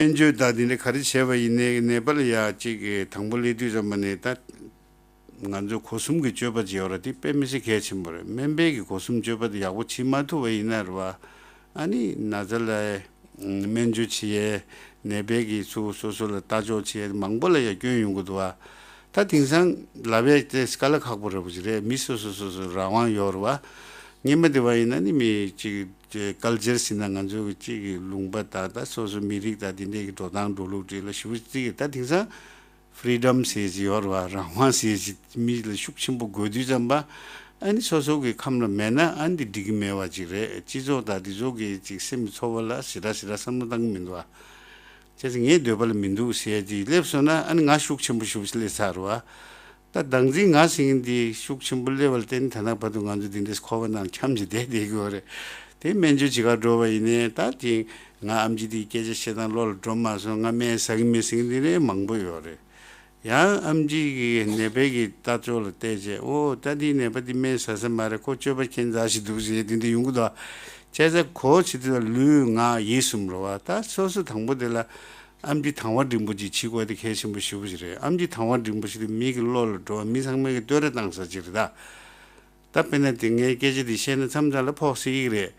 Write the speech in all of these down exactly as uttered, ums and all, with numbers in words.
སྨན་བཅོས་དང་དེ་འདྲ་ག་རེ་བྱས་པ་ཡིན་ནའི་ནད་པ་ལ་ཡ་གཅིག་གི་དང་པོ་སླེབས་དུས་ཙམ་པ་ནས་ད་ང་ཚོ་སྒོ་གསུམ་གྱི་སྤྱོད་པ་ཅིག་ཡོད་རེད། དེ་དཔེ་མི་སྲིད་གལ་ཆེན་པོ་རེད། སྨན་པའི་གི་སྒོ་གསུམ་སྤྱོད་པ་དེ་ཡག་པོ་བྱེད་མ་ཐུབ་པ་ཡིན་ན་རེད་བ། ཨ་ནི་ན་ཚ་ལ་སྨན་བཅོས་བྱེད་ཡས་ནད་པའི་གི་ཚུར་སོ་སོ་ལ་ལྟ་ཕྱོགས་བྱེད་ཡས་མང་པོ་ལ་ཡ་སྐྱོན་ཡོང་གི་འདུག་བ། ད་དེང་སང་ལབ་ཡས་དེ་དཀའ་ལས་ཁག་པོ་རེད་པོ་ཅིག་རེད། མི་སོ་སོ་སོ་སོ་རང་དབང་ཡོད་རེད་བ། སྔོན་མ་དེ་བ་ཡིན་ན་ནི་མི་གཅིག་ཀལ་ཅར་ཟེར་ན་ང་ཚོ་གི་གཅིག་གི་ལུང་པ་དང་ད་སོ་སོ་མི་རིགས་དང་དེ་འདྲས་ཀྱི་འགྲོ་སྟངས་འགྲོ་ལུགས་འདྲ་ལ་ཞུ་ཅིག་གི་ད་དེང་སང་ཕི་རི་ཌམ་ཟེར་གྱི་ཡོད་རེད་བ། རང་དབང་ཟེར་གྱི་མི་ལ་ཤུགས་ཆེན་པོ་དགོས་དུས་ཙམ་པ་ཨ་ནི་སོ་སོ་གི་ཁམས་ལ་མེད་ན་ཨ་ནི་འདི་འགྲིག་གི་མེད་པ་ཅིག་རེད། སྤྱི་ཚོགས་དང་འདི་ཚོ་གི་ཅིག་སེམས་ཚོར་བ་ལ་ཞེ་དྲག་ཞེ་དྲག་བསམ་བློ་བཏང་གི་མི་འདུག་བ། བྱས་ཙང་ངའི་འདོད་པ་ལ་མི་འདུག་ཟེར་གྱི་སླེབས་སོང་ན་ཨ་ནི་ང་ཤུགས་ཆེན་པོ་ཞུ་སླེབས་ཚར་བ། ད་བདག་འཛིན་ང་ཟིན་འདི་ཤུགས་ཆེན་པོ་སླེབས་པ་ལ་བརྟེན་ད་ནང་བར་དུ་ང་ཚོ་འདི་འདྲའི་འཁོར་བ་ནང་འཁྱམས་བྱས་བསྡད་བསྡད་ཀྱི་ཡོད་རེད། དེ་སྨན་བཅོས་བྱེད་གར་འགྲོ་བ་ཡིན་ནའི་ད་དེ་ང་ཨམ་ཆི་འདིའི་སྐད་ཆ་བཤད་སྟངས་བློ་ལ་འགྲོ་མ་སོང་། ང་སྨན་ཟ་གི་མེད་ཟེར་གྱི་འདི་འདྲའི་མང་པོ་ཡོད་རེད། ཡང་ཨམ་ཆི་གི་ནད་པའི་གི་ལྟ་ཕྱོགས་ལ་བལྟས་རྗེས་ཨོ་ད་འདིའི་ནད་པ་འདི་སྨན་ཟ་ས་མ་རེད། ཁོ་སྤྱོད་པ་ཁྱད་མཚར་ཞིག་འདུག་ཟེར་དེ་འདྲ་ཡོང་གི་འདུག་བྱས་ཙང་ཁོ་བྱེད་དུས་ལུས་ངག་ཡིད་གསུམ་རེད་བ། ད་སོ་སོ་དང་པོ་དེ་ལ་ཨམ་ཆི་དང་བ་འབྲིང་པོ་ཅིག་བྱེད་དགོས་དེ་གལ་ཆེན་པོ་ཞེ་པོ་ཅིག་རེད། ཨམ་ཆི་དང་བ་འབྲིང་པོ་ཞིག་དེ་མི་གི་བློ་ལ་འགྲོ་བ། མི་ཚང་མས་གི་བསྟོད་ར་བཏང་ས་ཅིག་རེད་ད། ད་དཔེར་ན་དེ་ངའི་སྐད་ཆ་དེ་བཤད་ན་མཚམས་མཚམས་ལ་ཕོག་སྲིད་ཀྱི་རེད།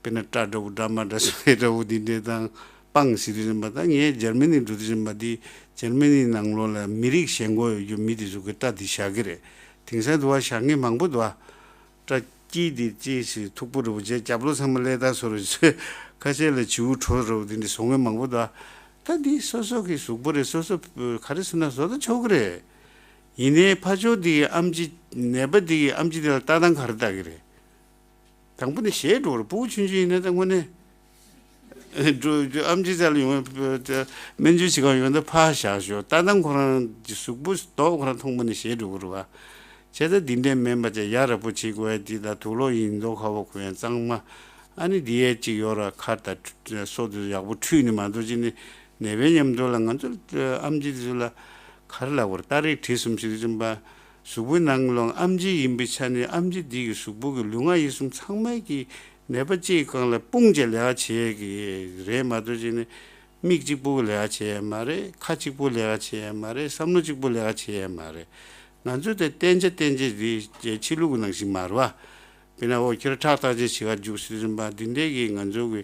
དཔེར་ན་སྐྲ་འདྲ་བོ་འདྲ་མ་འདྲ་སོ་ཡི་འདྲ་བོ་འདི་འདྲ་དང་སྤང་ཟེར་དུས་ཙམ་པ་ད་ངས་འཇར་མ་ནི་འགྲོ་དུས་ཙམ་པ་འདི་འཇར་མ་ནི་ནང་ལོགས་ལ་མི་རིགས་ཞེན་ཁོག་ཡོད་རྒྱུ་མི་དེ་ཚོ་གི་སྐྲ་དེ་བཞག་གི་རེད། དེང་སང་དུ་བ་བཞག་མཁན་མང་པོ་འདུག་བ། སྐྲ་དཀྱིལ་དེ་ཅི་ཞིག་མཐུག་པོ་རུ་བྱས་རྒྱབ་ལོགས་ཚང་མ་ཀླད་སྟག་བཟོ་རུ་བྱས། ཁ་ཤས་ལ་བྱིའུ་ཁྲོ་རུ་དེ་འདྲ་བཟོ་མཁན་མང་པོ་འདུག་ད་འདི་སོ་སོ་གི་གཟུགས་པོ་རེད། སོ་སོ་ག་རེ་བཟོ་ན་བཟོ་ད་ཆོག་གི་རེད། ཡིན་ནའི་ཕར་ཕྱོགས་འདི་གི་ཨམ་ཆི་ནད་པ་འདི་གི་ཨམ་ཆི་དེ་ལ་ལྟ་སྟངས་ག་རེ་ལྟ་གི་རེད། དང་པོ་ནས་ཞེད་འགྲོ་རུ་སྤུ་གུ་ཆུང་ཆུང་ཡིན་ན་ད་དངོས་གནས་འགྲོ་ཨམ་ཆི་རྩ་ལ་ཡོང་བའི་སྨན་བཅོས་བྱེད་ག་ཡོང་ད་ཕར་བཞག་ཞོག་ལྟ་སྟངས་ཁོ་རང་གི་གཟུགས་པོ་མདོག་ཁོ་རང་མཐོང་པ་ནས་ཞེད་འགྲོ་གི་རུ་བ། བྱས་ཙང་འདི་འདྲའི་སྨན་པ་ཅིག་ཡ་རབས་པོ་བྱེད་དགོས་ཡ་འདི་ད་དུག་ལོག་ཡིན་མདོག་ཁ་བོ་གོན་ཡ་གཙང་མ། ཨ་ནི་འདི་ཡས་ཅིག་ཡོད་ར་ཁ་ད་སོ་དུ་ཡག་པོ་འཁྲུས་ནས་མ་འདུག་ཅི་ནི་ནད་པའི་མཉམ་དུ་ལ་ང་ཚོ་ཨམ་ཆི་དེ་ཚོ་ལ་ག་རེ་ལབ་དགོས་རེད། ཏ་རིག་དྲི་གསུམ་ཞིག་དུ་འཛིན་པ། གཟུགས་པོའི་ནང་ལོགས་ཨམ་ཆི་ཡིན་པའི་ཆ་ནས་ཨམ་ཆི་འདི་གི་གཟུགས་པོ་གི་ལུས་ངག་ཡིད་གསུམ་ཚང་མ་གི་ནད་པ་གཅིག་སྒང་ལ་སྤུངས་བྱས་ལས་ཀ་བྱེད་ཡས་ཀྱི་རེད་མ་གཏོགས་ཅི་ནི་མིག་གཅིག་པུ་གི་ལས་ཀ་བྱེད་ཡས་མ་རེད། ཁ་གཅིག་པུ་ལས་ཀ་བྱེད་ཡས་མ་རེད། བསམ་བློ་གཅིག་པུ་ལས་ཀ་བྱེད་ཡས་མ་རེད། ང་ཚོ་དེ་བསྟན་བྱ་བསྟན་བྱ་འདི་ཕྱི་ལུགས་ཀྱི་ནང་བཞིན་མ་རེད་བ། དཔེར་ན་འོ་ཁྱེད་རང་ཁྲག་བརྟག་དཔྱད་བྱེད་ག་རྒྱུགས་ཟེར་བཞིན་པ་འདི་འདྲས་ཀྱི་ང་ཚོ་གི་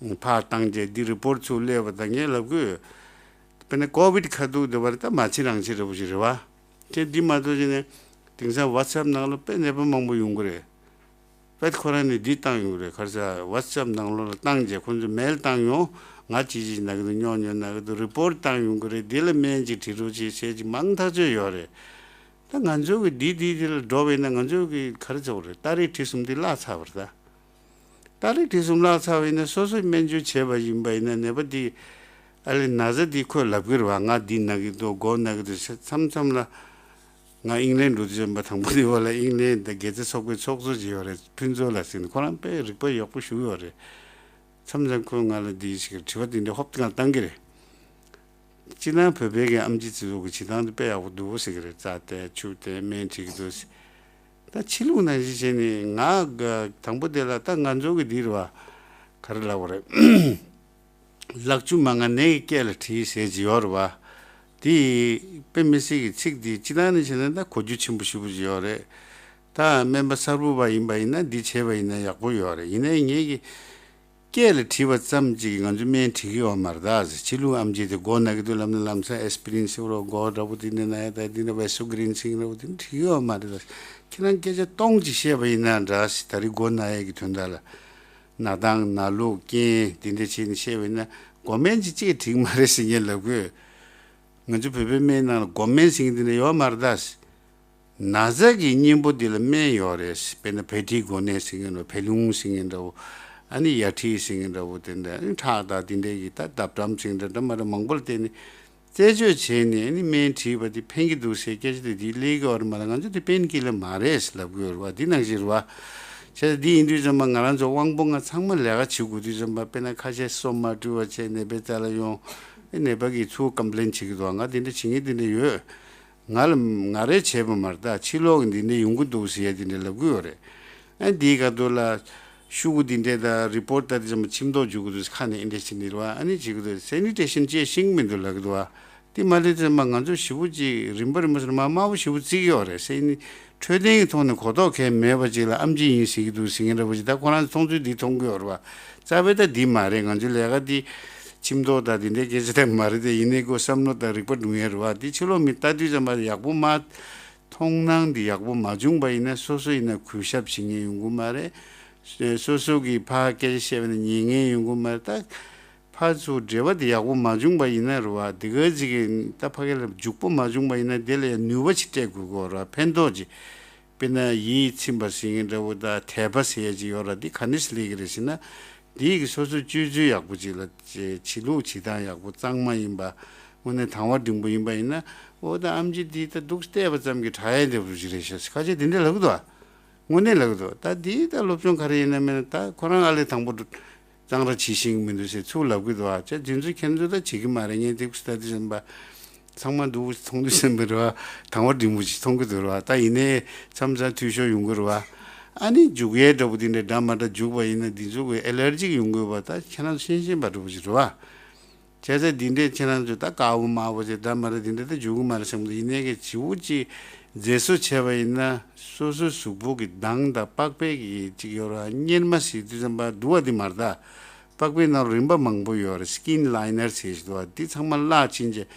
ཕར་བཏང་རྗེས་འདི་རི་པོར་ཊི་ཚུར་སླེབས་པ་དང་ངས་ལབ་དགོས། དཔེར་ན་ཀོ་བིད་ཁ་ཐུག་འདི་བར་ད་མ་བྱེད་རང་བྱེད་རེ་བོ་ཞིག་རེད་བ། དེ་འདི་མ་གཏོགས་ཅི་ནས་དེང་སང་ཝ་ཊི་སི་ཨེབ་ནང་ལ་དཔེ་ནད་པ་མང་པོ་ཡོང་གི་རེད། དཔེ་ཁོ་རང་ནས་འདི་བཏང་ཡོང་གི་རེད། ག་རེ་ཟེར་ཝ་ཊི་སི་ཨེབ་ནང་ལོགས་ལ་བཏང་རྗེས་ཁོ་ཚོས་མེལ་བཏང་ཡོང་། ང་ཅི་ཅི་ན་གི་འདུག་སྨྱོ་སྨྱོ་ན་གི་འདུག་རི་པོར་ཊི་བཏང་ཡོང་གི་རེད། འདི་ལ་སྨན་ཅིག་བྲིས་རོགས་བྱེད་ཟེར་ཅིག་མང་ཐག་ཆོད་ཡོད་རེད། ད་ང་ཚོ་གི་འདི་འདི་འདི་ལ་འགྲོ་བས་ན་ང་ཚོ་གི་ག་རེ་ཚོགས་རེད། ཏ་རིག་དྲི་གསུམ་འདི་བརླག་ཚར་བ་རེད་ད། ཏ་རིག་དྲི་གསུམ་བརླག་ཚར་བ་ཡིན་ན་སོ་སོས་སྨན་བཅོས་བྱས་པ་ཡིན་པ་ཡིན་ན་ནད་པ་འདི་ཨ་ལེ་ན་ཚ་འདི་ཁོས་ལབ་ཀྱི་རེད་བ། ང་འདི་ན་གི་འདུག་མགོ་ན་གི་འདུག་མཚམས་མཚམས་ལ་ང་ཨིང་ལན་འགྲོ་དུས་ཙམ་པ་དང་པོ་དེ་བ་ལ་ཨིང་ལན་དང་དགེ་རྩ་ཚོགས་པའི་ཚོགས་གཙོ་ཅིག་ཡོད་རེད། ཕུན་ཚོགས་ལགས་ཟེར་ནས་ཁོ་རང་དཔེ་རིག་པ་ཡག་པོ་ཞིག་ཡོད་རེད། མཚམས་མཚམས་ཁོས་ང་ལ་འདི་ཞིག་དྲི་བ་འདི་འདྲ་ཧོབ་ཏེ་ང་བཏང་གི་རེད། སྤྱིར་ན་བོད་པའི་གི་ཨམ་ཆི་ཚོ་གི་བྱེད་སྟངས་དེ་དཔེ་ཡག་པོ་འདུག་ཟེར་གི་རེད། རྩ་བལྟས་ཆུ་བལྟས་སྨན་བྲིས་གི་འདུག་ཟེར། ད་ཕྱི་ལུགས་ནང་བཞིན་བྱས་ནས་ང་ག་དང་པོ་དེ་ལ་ད་ང་ཚོ་གི་འདི་རེད་བ། ག་རེ་ལབ་དགོས་རེད། ལག་ཆུ་མ་ང་ནད་ཀྱི་སྐད་ལ་བྲིས་ཟེར་གྱི་ཡོད་རེད་བ། དེ་དཔེ་མི་སྲིད་གི་ཚིག་དེ་སྤྱིར་བཏང་ནས་བྱས་ན་ད་གོ་རྒྱུ་ཆེན་པོ་ཞེ་པོ་ཅིག་ཡོད་རེད། ད་སྨན་པ་གསར་བུ་བ་ཡིན་པ་ཡིན་ན་འདི་བྱས་པ་ཡིན་ན་ཡག་པོ་ཡོད་རེད། ཡིན་ནའི་ངེད་ཀྱི་སྐད་ལ་བྲིས་པ་ཙམ་གཅིག་གིས་ང་ཚོ་སྨན་འགྲིག་གི་ཡོད་མ་རེད་ད་ཟེར། ཕྱི་ལུགས་ཨམ་ཆི་དེ་མགོ་ན་གི་འདུག་ལབ་ན་ལམ་སང་ཨེ་སི་པི་རིན་ཟེར་རོ། མགོ་འདྲ་པོ་དེ་འདྲ་ན་ཡ་ད་འདི་འདྲ་བེ་སོ་གི་རིན་ཟེར་འདྲ་པོ་དེ་འགྲིག་གི་ཡོད་མ་རེད་ད། ཁྱེད་རང་སྐད་ཆ་སྟོང་གཅིག་བཤད་པ་ཡིན་ན་འདྲ་ཟེར། ད་རེས་མགོ་ན་ཡ་གི་དོན་དག་ལ་ན་སྟངས་ན་ལུགས་རྐྱེན་དེ་འདྲ་བྱས་ནས་བཤད་པ་ཡིན་ན་མགོ་སྨན་གཅིག་གཅིག་འགྲིག་མ་རེད་ཟེར་ངས་ལབ་དགོས། ང་ཚོ་བོད་པའི་སྨན་ནང་ལ་མགོ་སྨན་ཟེར་མཁན་དེ་འདྲ་ཡོད་མ་རེད་ད་ཟེར། ན་ཚ་གི་གཉེན་པོ་འདི་ལ་སྨན་ཡོད་རེད། དཔེར་ན་བད་མཁྲིས་གོ་ནད་ཟེར་མཁན་འདྲ་བོ། བད་རླུང་ཟེར་མཁན་འདྲ་བོ། ཨ་ནི་ཡ་མཁྲིས་ཟེར་མཁན་འདྲ་བོ། དེ་འདྲ་ཨ་ནི་ཁྲག་དང་དེ་འདྲའི་གི་ད་ལྡབ་འགྲམ་ཟེར་མཁན་འདྲ་འདྲ་མ་འདྲ་མང་པོ་ལ་བརྟེན་ནས་རྩད་གཅོད་བྱས་ནས་ཨ་ནི་སྨན་བྲིས་པ་དེ་ཕན་གྱི་འདུག་ཟེར་སྐད་ཆ་དེ་དེ་སླེབས་ཀྱི་ཡོད་རེད་མ་གཏོགས་ང་ཚོ་དེ་པེན་ཀི་ལར་མ་རེད་ཟེར་ལབ་ཀྱི་ཡོད་རེད་བ། འདི་ནང་བཞིན་རེད་བ། བྱས་ཙང་འདི་ཡིན་དུས་ཙམ་པ་ང་རང་ཚོ་དབང་པོ་ལྔ་ཚང་མ་ལས་ཀ་བྱེད་དགོས་དུས་ཙམ་པ་དཔེར་ན་ཁ་ཤས་སོ་མ་བཀྲུས་པ་བྱས་ནད་པའི་རྩ་ལ་ཡོང་། ཨ་ནད་པ་གིས་ཚུར་ཀམ་པི་ལེན་བྱེད་ཀྱི་འདུག་ང་དེ་འདྲ་བྱེད་མཁན་དེ་འདྲ་ཡོད། ང་ལ་ང་རེ་བྱས་པ་མ་རེད་ད། ཕྱི་ལོགས་ཀྱི་འདི་འདྲ་ཡོང་གི་འདུག་ཟེར་ཡ་དེ་འདྲ་ལབ་ཀྱི་ཡོད་རེད། ཨ་འདིའི་སྐབས་དུ་ལ་ ཤུ་གུ་འདི་འདྲས་དང་རི་པོར་ཊ་ད་དེ་ཚང་མ་ཁྱིམ་ཐོག་འཇུག་གི་འདུག་ཁ་ནས་ཨིན་འདྲས་ཞིག་ནི་རེད་བ། ཨ་ནི་བྱེད་ཀྱི་འདུག་སེ་ནི་ཊེ་ཤན་ཅེས་ཤིང་མི་འདུག་ལབ་ཀྱི་འདུག་བ། དེ་མ་ལས་ཚང་མ་ང་ཚོ་ཞེ་པོ་ཅིག་རིམ་པ་རིམ་པ་ཟེར་མ་དམའ་བོ་ཞེ་པོ་བརྩི་གི་ཡོད་རེད། སེ་ནི་འཕྲོད་བསྟེན་གྱི་ཐོག་ནས་གོ་རྟོགས་གང་ཡང་མེད་པ་ཅིག་ལ་ཨེམ་ཆི་ཡིན་ཟེར་གྱི་འདུག་ཟེར་མཁན་འདྲ་བོ་ཅིག་ད་ཁོ་རང་ཚོ་མཐོང་ཚུལ་འདི་མཐོང་གི་ཡོད་རེད་བ། རྩ་བའི་ད་འདི་མ་རེད། ང་ཚོའི་ལས་ཀ་འདི་ཁྱིམ་ཐོག་ད་དེ་འདྲའི་སྐད་ཆ་ད་མ་རེད་དེ། ཡིན་ནའི་ཁོ་བསམ་བློ་དང་རིག་པ་སྒྲུང་ཡས་རེད་བ། དེ་ཕྱི་ལོགས་མི་ལྟ་དུས་ཙམ་པ་ཡག་པོ་མ། མཐོང་སྣང་འདི་ཡག་པོ་མ་བྱུང་པ་ཡིན་ན་སོ་སོ་ཡིན་ན་གུས་ཞབས་བྱེད་མཁན་ཡོང་གི་མ་རེད། སོ་སོ་གིས་ཕར་སྐད་ཆ་བཤད་པ་ན་ཉན་མཁན་ཡོང་གི་མ་རེད། ད་ཕར་ཚུར་འབྲེལ་བ་འདི་ཡག་པོ་མ་བྱུང་པ་ཡིན་ན་རེད་བ། འདི་ག་ཅིག་གིས་ད་ཕ་གི་ལ་འཇུག་པོ་མ་བྱུང་པ་ཡིན་ན་དེ་ལ་ཡང་ནུས་པ་ཞིག་སྤྲད་དགོས་ཀྱི་ཡོད་རེད་བ། ཕན་ཐོགས་ཅིག་དཔེར་ན་ཡིད་ཚིམ་པ་ཟེར་མཁན་འདྲ་བོ་དང་དད་པ་ཟེར་ཡ་ཅིག་ཡོད་རེད། འདི་ག་ནས་སླེབས་ཀྱི་རེད་ཟེར་ན། འདི་གི་སོ་སོ་སྤྱོད་ཚུལ་ཡག་པོ་ཅིག་ལ་བྱེད་ལུགས་བྱེད་སྟངས་ཡག་པོ་གཙང་མ་ཡིན་པ། དངོས་གནས་དང་བ་འབྲིང་པོ་ཡིན་པ་ཡིན་ན། འོ་ད་ཨེམ་ཆི་འདི་ད་འདུག་བལྟས་པ་ཙམ་གྱིས་དྲག་ཡས་འདྲ་བོ་ཅིག་རེད་ཤག་ཁ་ཤས་དེ་འདྲ་ལབ་ཀྱི་འདུག་ཨ། དངོས་གནས་ལབ་ཀྱི་འདུག་ད་འདི་ད་སློབ་སྦྱོང་ག་རེ་ཡིན་ན་མིན་ན་ད་ཁོ་རང་ཨ་ལས་དང་པོ་གཙང་ར་བྱེད་ཤེས་ཀྱི་མི་འདུག་ཟེར་ཚུར་ལབ་ཀྱི་འདུག་ཨ། ཅེ་དེ་ཚོ་ཁྱེད་ཚོ་ད་བྱེད་ཀྱི་མ་རེད། ངས་འདུག་ད་དེ་བཞིན་པ་ཚང་མ་འདུག་མཐོང་དུས་ཙམ་པ་རེད་བ། དང་བ་འབྲིང་པོ་ཅིག་མཐོང་གི་འདུག་རེད་བ། ད་ཡིན་ནའི་མཚམས་མཚམས་འཐུས་ཤོར་ཡོང་གི་རེད་བ། ཨ་ནི་འཇུག་ཡས་འདྲ་པོ་དེ་འདྲ་འདྲ་མ་འདྲ་འཇུག་པ་ཡིན་ན་འདི་ཚོ་གི་ཨེ་ལར་ཇིག་ཡོང་གི་ཡོད་པ་ད་ཁྱེད་རང་ཤེས་ཤེས་པ་འདྲ་པོ་ཅིག་རེད་བ། བྱས་ཙང་འདི་འདྲས་ཁྱེད་རང་ཚོས་ད་དཀར་པོ་དམར་པོ་ཅིག་འདྲ་མ་འདྲ་འདི་འདྲ་ད་འཇུག་གི་མ་རེད་བསམ་གི་འདུག་ཡིན་ནའི་གི་བྱིའུ་ཅིག་མཛེས་བཟོ་བྱས་པ་ཡིན་ན་སོ་སོའི་གཟུགས་པོ་གི་མདངས་དང་པགས་པའི་གི་ཅིག་ཡོད་རེད་བ། གཉེར་མ་ཟེར་དུས་ཙམ་པ་འདུག་བ་འདི་མ་རེད་ད། པགས་པའི་ནང་རིམ་པ་མང་པོ་ཡོད་རེད། སི་ཀིན་ལའི་ནར་ཟེར་ཞིག་འདུག་བ། འདི་ཚང་མ་བརླག་ཕྱིན་རྗེས་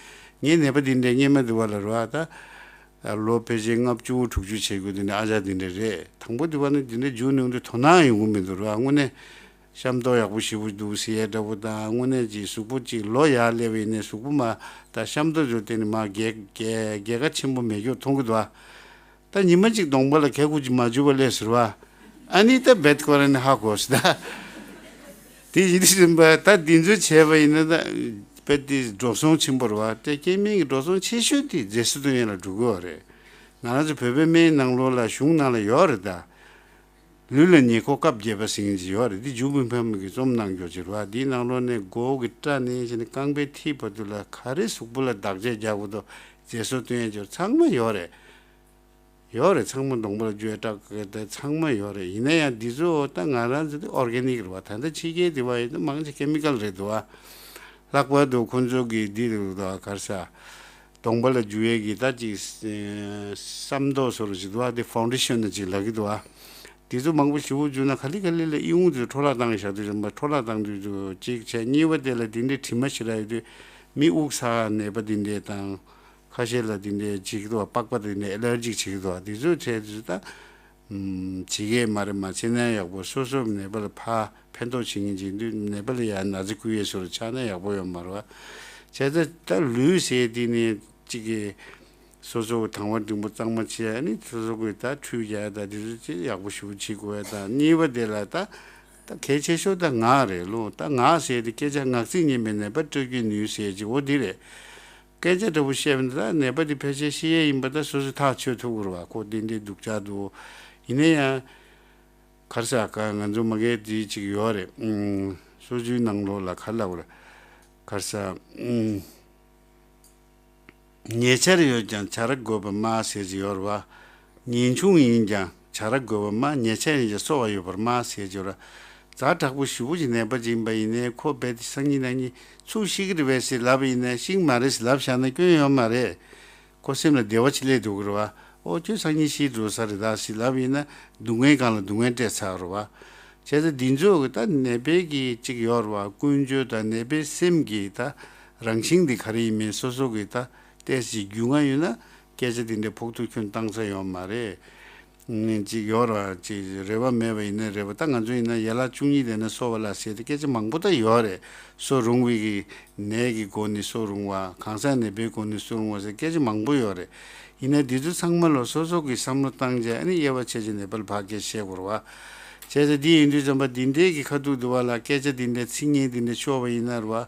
ངའི་ནད་པ་འདི་འདྲའི་སྔོན་མ་འདུག་བ་ལ་རེད་བ། ད་ལོ་ཕལ་ཆེར་ལྔ་བཅུ་དྲུག་ཅུ་བྱེད་དགོས་འདི་འདྲའི་ཨ་ཅག་འདི་འདྲ་རེད། དང་པོ་འདུག་བ་ནི་འདི་འདྲའི་འཇུ་ནས་འདུག་དོ་སྣང་ཡོང་གི་མི་འདུག་རེད་བ། དངོས་གནས་ཤམ་ཐབས་ཡག་པོ་ཞེ་པོ་འདུག་ཟེར་ཡས་འདྲ་པོ་དང་། དངོས་གནས་ཀྱི་གཟུགས་པོ་གཅིག་ལོ་ཡར་སླེབས་པ་ཡིན་ནའི་གཟུགས་པོ་མ་ད་ཤམ་ཐབས་འཇུ་དེ་ནི་མ་རྒྱལ་རྒྱལ་རྒྱལ་ཁ་ཆེན་པོ་མེད་རྒྱུ་མཐོང་གི་འདུག་བ། ད་ཉི་མ་གཅིག་གདོང་པ་ལ་གད་ཁུག་ཅིག་མ་འཇུ་བ་ལས་ཟེར་བ། ཨ་ནི་ད་རྦད་ཁོ་རང་ནི་ཧ་གོ་སི་ད། དེ་ཡིན་དུས་ཙམ་པ་ད་འདི་ཚོ་བྱས་པ་ཡིན་ན་ད་རྦད་དེ་འགྲོ་སོང་ཆེན་པོ་རེད་བ། དེ་སྐྱེ་དམན་གྱི་འགྲོ་སོང་ཆེ་ཤོས་དེ་མཛེས་བཟོ་སྟོན་ཡས་ལ་འགྲོ་གི་ཡོད་རེད། ང་རང་ཚོ་བོད་པའི་སྨན་ནང་ལོགས་ལ་གཞུང་ནང་ལ་ཡོད་རེད་ད། ལུས་ལ་ཉེ་འཁོར་སྐབས་བརྒྱད་པ་ཟེར་མཁན་ཅིག་ཡོད་རེད། འདི་ཇུ་བུན་ཕམ་གྱིས་རྩོམ་གནང་རྒྱུ་ཅིག་རེད་བ། འདིའི་ནང་ལོགས་ནས་མགོ་བོ་གི་སྐྲ་ནས་བྱས་ནས་རྐང་པའི་མཐིལ་བར་དུ་ལ་ག་རེ་གཟུགས་པོ་ལ་བདག་གཅེས་རྒྱག་དགོས་འདུག་མཛེས་བཟོ་སྟོན་ཡས་ཅིག་ཚང་མ་ཡོད་རེད། ཡོད་རེད། ཚང་མ་གདོང་པ་ལ་འཇུ་ཡས་སྐྲ་དཀར་དེ་ཚང་མ་ཡོད་རེད། ཡིན་ན་ཡང་འདི་ཚོ་ད་ང་རང་ཚོ་དེ་ཨོར་གེ་ནིག་རེད་བ། ད་ལྟ་ཕྱི་རྒྱལ་དེ་བ་ཡིན་ན་མང་ཆེ་ཀེ་མི་ཀལ་རེད་འདུག་བ། ལྷག་པར་དུ་ཁོང་ཚོ་གི་འདི་རེད་འདུག་ག་རེ་ཟེར། གདོང་པ་ལ་འཇུ་ཡས་ཀྱི་ད་ཅིག་ཨེ་བསམ་མདོག་བཟོ་འདྲ་ཅིག་འདུག་བ། དེ་ཕའུན་ཌེ་ཤན་ཅིག་ལབ་ཀྱི་འདུག་བ། དེ་ཚོ་མང་པོ་ཞེ་པོ་འཇུ་ན་ག་ལེ་ག་ལེ་ལ་ཨི་ཁུང་དེ་འཕྲོ་བརླག་བཏང་བཞག་དུས་ཙམ་པ་འཕྲོ་བརླག་བཏང་དུས་ཚོད་གཅིག་བྱས། གཉིས་པ་དེ་ལ་དེ་འདྲའི་དྲི་མ་ཞེ་དྲག་ཡོད་དུས་མི་དབུགས་ཚ་ནད་པ་དེ་འདྲས་དང་། ཁ་ཤས་ལ་དེ་འདྲའི་བྱེད་ཀྱི་འདུག་བ། པགས་པ་དེ་འདྲའི་ཨེ་ལར་ཇིག་བྱེད་ཀྱི་འདུག་བ། དེ་ཚོ་བྱས་དུས་ད་ཨམ་བྱེད་ཀྱི་མ་རེད། མ་བྱེད་ན་ཡག་པོ། སོ་སོ་ནད་པ་ལ་ཕར་ཕན་ཐོགས་བྱེད་མཁན་ཅིག་ཡིན་དུས་ནད་པ་ལ་ཡང་ན་ཚ་བསྐུལ་ཡས་བཟོ་འདྲ་ཆགས་ན་ཡག་པོ་ཡོད་མ་རེད་བ། བྱས་ཙང་ད་ལུས་ཟེར་དེ་ནི་གཅིག་གིས་སོ་སོ་དང་བ་འབྲིང་པོ་གཙང་མ་བྱས། ཨ་ནི་སོ་སོ་གིས་ད་ཁྲུས་རྒྱག་ཡས་ད་དེ་ཚོ་ཅིག་ཡག་པོ་ཞེ་པོ་བྱེད་དགོས་ཡས་ད། གཉིས་པ་དེ་ལ་ད་ད་གལ་ཆེ་ཤོས་ད་ངག་རེད་ལོ། ད་ངག་ཟེར་དེ་སྐད་ཆ་ངག་ཚིག་སྙན་པའི་ནད་པ་སྐྲག་རྒྱུ་ནུས་ཟེར་ཅིག་འོ་འདི་རེད། སྐད་ཆ་འདྲ་པོ་བཤད་པ་འདི་ད་ནད་པ་འདི་ཕལ་ཆེར་ཤི་ཡས་ཡིན་པ་ད་སོ་སོས་ཐག་ཆོད་ཐུབ་ཀྱི་རེད་བ། ཁོ་འདི་འདྲའི་སྡུག་ཅག་འདུག་ཡིན་ན་ཡང་ག་རེ་ཟེར་ག་ང་ཚོ་མ་གིའི་འདི་ཅིག་ཡོད་རེད། ཨུམ། སོ་སོའི་ནང་ལོགས་ལ་ག་རེ་ལབ་དགོས་རེད། ག་རེ་ཟེར། ཨུམ། ཉེ་ཆར་ཡོད་ཀྱང་བྱ་ར་དགོས་པ་སྨྲ་ཟེར་གྱི་ཡོད་རེད་བ། ཉེན་ཆུང་ཡིན་ཀྱང་བྱ་ར་དགོས་པ་སྨྲ། ཉེ་ཆར་ཡིན་ཀྱང་གསོ་བ་ཡོད་པར་སྨྲ་ཟེར་གྱི་ཡོད་རེད། ཛ་དྲག་པོ་ཞེ་པོ་ཅིག་ནད་པ་ཅིག་ཡིན་པ་ཡིན་ནའི་ཁོ་རྦད་དེ་སང་ཉིན་གནངས་ཉིན་ཚུར་ཤི་གི་རེད་པས་ཟེར་ལབ་པ་ཡིན་ན། ཤི་གི་མ་རེད་ཟེར་ལབ་བཞག་ན་སྐྱོན་ཡོད་མ་རེད། ཁོ་སེམས་ལ་བདེ་བ་ཅིག་སླེབས་འགྲོ་གི་རེད་བ། ཨོ་ཁྱོད་སང་ཉིན་ཤི་འགྲོ་ས་རེད་ད་ཟེར་ལབ་པ་ཡིན་ན་སྡུག་བསྔལ་སྒང་ལ་སྡུག་བསྔལ་སྤྲད་ཚར་རེད་བ། བྱས་ཙང་འདི་ཚོ་གི་ད་ནད་པའི་གི་ཅིག་ཡོད་རེད་བ། ཀུན་སྤྱོད་དང་ནད་པའི་སེམས་ཀྱི་ད་རང་བཞིན་འདི་ག་རེ་ཡིན་མིན་སོ་སོ་གི་ད་ཏོག་ཙམ་རྒྱུས་མངའ་ཡོད་ན་སྐད་ཆ་འདི་འདྲའི་ཕོག་ཐུག་ཁྱོན་བཏང་ས་ཡོད་མ་རེད། ཨ་ནི་ཅིག་ཡོད་རེད་བ། ཅིག་རེ་བ་མེད་པ་ཡིན་ན་རེ་བ། ད་ང་ཚོ་ཡིན་ན་ཡན་ལག་བཅུ་གཉིས་ལྡན་ན་གསོ་བ་ལ་ཟེར་ཏེ་སྐད་ཆ་མང་པོ་ད་ཡོད་རེད། གསོ་རུང་བའི་གི་ནད་ཀྱི་སྒོ་ནས་གསོ་རུང་བ། གང་ཟག་ནད་པའི་སྒོ་ནས་གསོ་རུང་བ་ཟེར་སྐད་ཆ་མང་པོ་ཡོད་རེད། ཡིན་ན་འདི་ཚོ་ཚང་མ་ལ་སོ་སོ་གི་བསམ་བློ་བཏང་བྱས། ཨ་ནི་དབྱེ་བ་ཕྱེ་བྱས་ནད་པ་ལ་ཕར་སྐད་བཤད་དགོས་རེད་བ། བྱས་ཙང་འདི་ཡིན་དུས་ཙམ་པ་འདི་འདྲའི་གི་ཁ་ཐུག་འདུག་བ་ལ་སྐད་ཆ་འདི་འདྲའི་ཚིག་ངན་འདི་འདྲ་ཤོར་བ་ཡིན་ན་རེད་བ།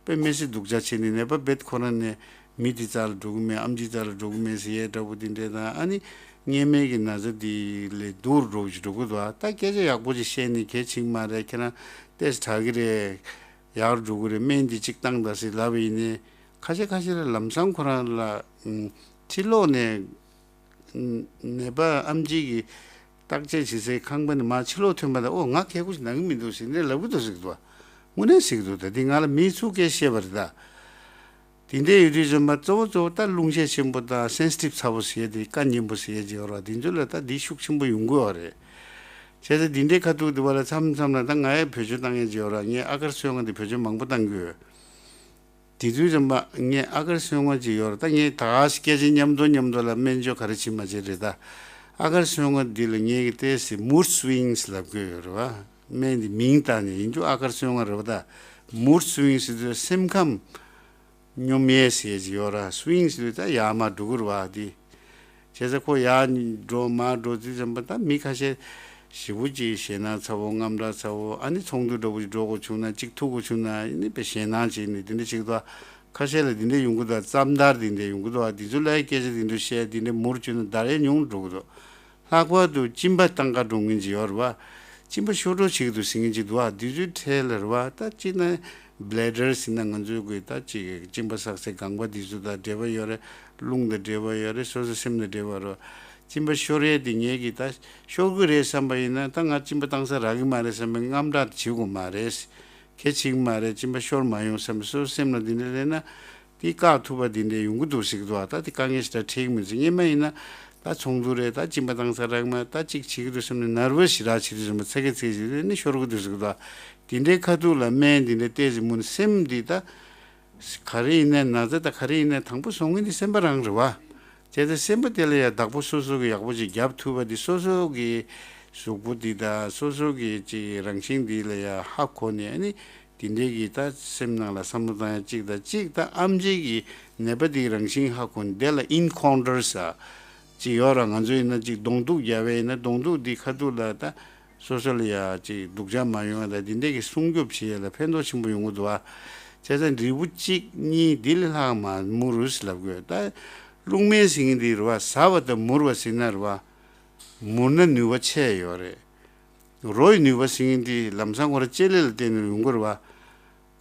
དཔེ་མི་སྲིད་སྡུག་ཅག་བྱས་ནས་ནད་པ་རྦད་ཁོ་རང་ནས་མི་དེ་རྩ་ལ་འགྲོ་གི་མེད། ཨེམ་ཆི་རྩ་ལ་འགྲོ་གི་མེད་ཟེར་ཡས་འདྲ་པོ་དེ་འདྲས་དང་། ཨ་ནི་སྔོན་མའི་གི་ན་ཚ་དེ་ལས་སྡུག་རུ་འགྲོ་གི་འགྲོ་གི་འདུག་ད་སྐད་ཆ་ཡག་པོ་ཅིག་བཤད་ནས་གལ་ཆེ་གི་མ་རེད། ཁྱེད་རང་ཏོག་ཙམ་དྲག་གི་རེད། ཡག་རུ་འགྲོ་གི་རེད། སྨན་འདི་གཅིག་བཏང་དང་ཟེར་ལབ་པ་ཡིན་ནའི་ཁ་ཤས་ཁ་ཤས་ལ་ལམ་སང་ཁོ་རང་ལ་ཕྱི་ལོགས་ནས་ནད་པ་ཨེམ་ཆི་གི་ བརྟག་དཔྱད་བྱེད་སའི་ཁང་པ་ནས་མར་ཕྱི་ལོགས་ཐོན་པ་དང་ཨོ་ང་ཁལ་ཁུ་ཞིག་ནང་གི་མི་འདུག་ཟེར་ནས་ལབ་གི་འདུག་ཟེར་གི་འདུག་དངོས་གནས་ཟེར་གི་འདུག་ད་འདི་ང་ལ་མིའི་ཚུགས་སྐད་བཤད་པ་རེད་ད། དེ་འདྲའི་ཡོད་དུས་ཙམ་པ་གཙོ་བོ་གཙོ་བོ་ད་རླུང་ཤས་ཆེན་པོ་དང་སེན་སི་ཊིབ་ཚ་པོ་ཟེར་ཡས་དེ་བཀའ་ཉན་པོ་ཟེར་ཡས་ཅིག་ཡོད་ར། དེ་ཚོ་ལ་ད་འདི་ཤུགས་ཆེན་པོ་ཡོང་གི་ཡོད་རེད། བྱས་ཙང་འདི་འདྲའི་ཁ་ཐུག་དེ་བ་ལ་མཚམས་མཚམས་ལ་ད་ང་ཡས་བེད་སྤྱོད་བཏང་ཡས་ཅིག་ཡོད་ར། ངས་ཨ་གར་སོལ་རྔ་འདི་བེད་སྤྱོད་མང་པོ་བཏང་གི་ཡོད། དེ་དུས་ཙམ་པ་ངས་ཨ་གར་སོལ་རྔ་ཅིག་ཡོད་ར། ད་ངས་ད་ག་སེ་སྐད་ཆ་མཉམ་དུ་མཉམ་དུ་ལ་སྨན་བཅོས་ག་རེ་བྱེད་མ་བྱེད་རེད་ད། ཨ་གར་སོལ་རྔ་འདི་ལ་ངས་ཀྱི་ཏོག་ཙམ་མུཌ་སུ་ཝིང་སི་ལབ་གི་ཡོད་རེད་བ། སྨན་འདི་མིང་བཏགས་ནས་ཡིན་རྒྱུ་ཨ་གར་སོལ་རྔ་རེད་བ་ད། མུཌ་སུ་ཝིང་སི་ཟེར་དུས་སེམས་ཁམས་སྙོམས་ཡས་ཟེར་གྱི་ཡོད་ར། སུ་ཝིང་སི་ཟེར་དུས་ད་ཡར་མར་འགྲོ་གི་རེད་བ་འདི། བྱས་ཙང་ཁོ་ཡར་འགྲོ་མར་འགྲོ་དུས་ཙམ་པ་ད་མི་ཁ་ཤས་ཞེ་པོ་ཅིག་ཞེད་སྣང་ཚ་བོ་དངངས་སྐྲག་ཚ་བོ་ཨ་ནི་ཚོགས་འདུ་འདྲ་བོ་ཅིག་འགྲོ་དགོས་བྱུང་ན་གཅིག་ཐུག་དགོས་བྱུང་ན་ཨ་ནི་དཔེ་ཞེད་སྣང་བྱས་ནས་དེ་འདྲ་བྱེད་ཀྱི་འདུག་ཁ་ཤས་ལ་དེ་འདྲ་ཡོང་གི་འདུག་རྩམ་དར་དེ་འདྲ་ཡོང་གི་འདུག་འདི་ཚོ་ལ་སྐད་ཆ་དེ་འདྲ་བཤད་དེ་འདྲ་མུར་བཅུག་ན་ད་རེས་ཉུང་འགྲོ་གི་འདུག་ལྷག་པར་དུ་གཅིན་པ་བཏང་ག་འགྲོ་མཁན་ཅིག་ཡོད་རེད་བ། གཅིན་པ་ཤོར་འགྲོ་བྱེད་ཀྱི་འདུག་ཟེར་མཁན་ཅིག་འདུག་བ། འདི་ཚོའི་གྲས་ལ་རེད་བ། ད་གཅིག་ན་བྷི་ལེ་ཌར་ཟེར་ན་ང་ཚོའི་གི་ད་གཅིག་གཅིན་པ་བསགས་སའི་ལྒང་པ་འདི་ཚོ་དང་འབྲེལ་བ་ཡོད་རེད། རླུང་དང་འབྲེལ་བ་ཡོད་རེད། སོ་སོ་སེམས་དང་འབྲེལ་བ་རེད་བ། གཅིན་པ་ཤོར་ཡས་དེ་ངས་གི་ད་ཤོར་གི་རེད་བསམ་པ་ཡིན་ན་ད་ང་གཅིན་པ་བཏང་ས་རག་གི་མ་རེད་བསམ་པའི་དངངས་སྐྲག་བྱེད་དགོས་མ་རེད། གལ་ཆེ་གི་མ་རེད། གཅིན་པ་ཤོར་མ་ཡོང་བསམ་པའི་སོ་སོ་སེམས་ལ་འདི་འདྲ་སླེབས་ན། དེ་བཀག་ཐུབ་པ་འདི་འདྲ་ཡོང་གི་འདུག་ཟེར་གི་འདུག་ད་དེ་དཀའ་ངལ་ཞེ་དྲག་འཕྲད་ཀྱི་མི་འདུག་སྔོན་མ་ཡིན་ན་ད་ཚོགས་འདུ་རེད། ད་གཅིན་པ་བཏང་ས་རག་མ་ད་གཅིག་བྱེད་ཀྱི་འདུག་བསམ་ནས་ནར་བ་ཞེ་དྲག་བྱེད་དུས་ཙམ་པ་ཚ་གི་ཚིག་ཞིག་རེད་ནི་ཤོར་གི་འདུག་ཟེར་གི་འདུག་དེ་འདྲའི་ཁ་ཐུག་ལ་སྨན་འདི་འདྲ་བལྟས་ཟིན་མུན་སེམས་འདི་ད་ག་རེ་ཡིན་ན་ན་ཚ་ད་ག་རེ་ཡིན་ན་དང་པོ་བཟོ་མཁན་འདི་སེམས་པ་རང་རེད་བ། བྱས་ཙང་སེམས་པ་དེ་ལ་ཡང་བདག་པོ་སོ་སོ་གི་ཡག་པོ་ཅིག་རྒྱབ་ཐུབ་པ་འདི་སོ་སོ་གི་གཟུགས་པོ་འདི་དང་སོ་སོ་གི་ཅིག་རང་བཞིན་འདི་ལ་ཡང་ཧ་གོ་ནས་ཨ་ནི། དེ་འདྲའི་གི་ད་སེམས་ནང་ལ་བསམ་བློ་བཏང་ཡ་གཅིག་དང་གཅིག་ད་ཨེམ་ཆི་གི་ནད་པ་དེའི་རང་བཞིན་ཧ་གོ་ནས་དེ་ལ་ཨིན་ཁོན་ཊར་ཟེར་གཅིག་ཡོད་ར། ང་ཚོ་ཡིན་ན་གཅིག་གདོང་གཏུག་རྒྱབ་པ་ཡིན་ན་གདོང་གཏུག་དེའི་ཁ་ཐུག་ལ་ད་སོ་སོ་ལ་ཡ་གཅིག་སྡུག་ཅག་མ་ཡོང་ཡ་ད་དེ་འདྲའི་གི་སྲུང་སྐྱོབ་བྱེད་ཡ་ལ་ཕན་ཐོགས་ཆེན་པོ་ཡོང་གི་འདུག་བ། བྱས་ཙང་འབྲས་བུ་གཅིག་གཉིས་དེ་ལས་ལྷག་མ་མུ་རུ་ཟེར་ལབ་དགོས། ད་རླུང་སྨན་ཟེར་མཁན་དེ་རེད་བ། ཟ་བ་དང་མུར་བ་ཟེར་ན་རེད་བ། མུར་ན་ནུས་པ་ཆེ་ཡོད་རེད། རོ་ཡི་ནུས་པ་ཟེར་མཁན་དེ་ལམ་སང་ཁོ་ར་ལྕེ་ལེ་ལ་བརྟེན་ནས་ཡོང་གི་རེད་བ།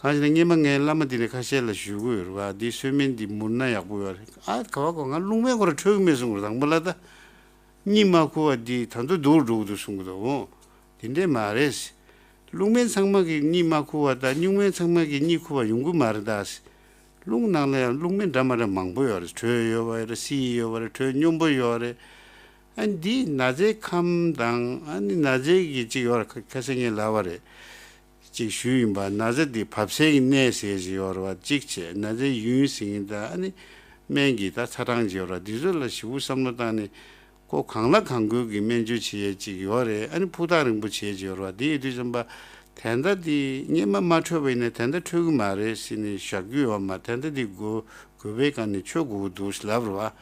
གང་ཞེ་ན་སྔོན་མ་ངའི་བླ་མ་དེ་ནས་ཁ་ཤས་ལ་ཞུ་གི་ཡོད་རེད་བ། འདི་གསོལ་སྨན་འདི་མུར་ན་ཡག་པོ་ཡོད་རེད། ཨ་ག་བ་གོ་ང་རླུང་སྨན་ཁོ་ར་འཕྲོད་གི་མེད་གསུང་གི་རེད། དང་པོ་ལ་ད་གཉིད་མ་ཁུག་པ་འདི་ད་དུང་སྡུག་རུ་འགྲོ་གི་འདུག་གསུང་གི་འདུག་འོ་དེ་འདྲས་མ་རེད། རླུང་སྨན་ཚང་མ་གི་གཉིད་མ་ཁུག་པ་དང་སྨྱུག་སྨན་ཚང་མ་གི་གཉིད་ཁུག་པ་ཡོང་གི་མ་རེད་ད། རླུང་ནང་ལ་ཡང་རླུང་སྨན་འདྲ་མ་འདྲ་མང་པོ་ཡོད་རེད། དྲོད་ཡོད་པ་རེད། བསིལ་ཡོད་པ་རེད། དྲོད་སྙོམས་པོ་ཡོད་རེད། ཨ་ནི་འདི་ན་ཚའི་ཁམས་དང་ཨ་ནི་ན་ཚའི་གི་གཅིག་ཡོད་རེད། ཁ་ཁ་སང་ངས་ལབ་པ་རེད། གཅིག་ཞུས་ཡིན་པ། ན་ཚ་འདི་བབས་སའི་གི་གནས་ཟེར་གྱི་ཡོད་རེད་བ། གཅིག་བྱས་ན་ཚའི་ཡུན་ཟེར་གྱི་འདུག་ཨ་ནི་སྨན་གྱི་ད་ཚ་གྲང་ཅིག་ཡོད་རེད། འདི་ཚོ་ལ་ཞིབ་པོ་བསམ་བློ་བཏང་ནས་ཁོ་གང་ལ་གང་དགོས་ཀྱི་སྨན་བཅོས་བྱེད་ཡས་ཅིག་ཡོད་རེད། ཨ་ནི་ཕུ་ཐག་རིང་པོ་བྱེད་ཡས་ཅིག་ཡོད་རེད་བ། འདི་ཡོད་དུས་ཙམ་པ་དེ་འདྲ་འདི་སྔོན་མ་མ་འཕྲོད་པ་ཡིན་ན་དེ་འདྲ་འཕྲོད་ཀྱི་མ་རེད་ཟེར་ནས་བཞག་རྒྱུ་ཡོད་མ། དེ་འདྲ་འདི་དགོས་དགོས་པའི་སྒང་ནས་མཆོད་དགོས་ཀྱི་འདུག་ཟེར་ལབ་རེད་བ།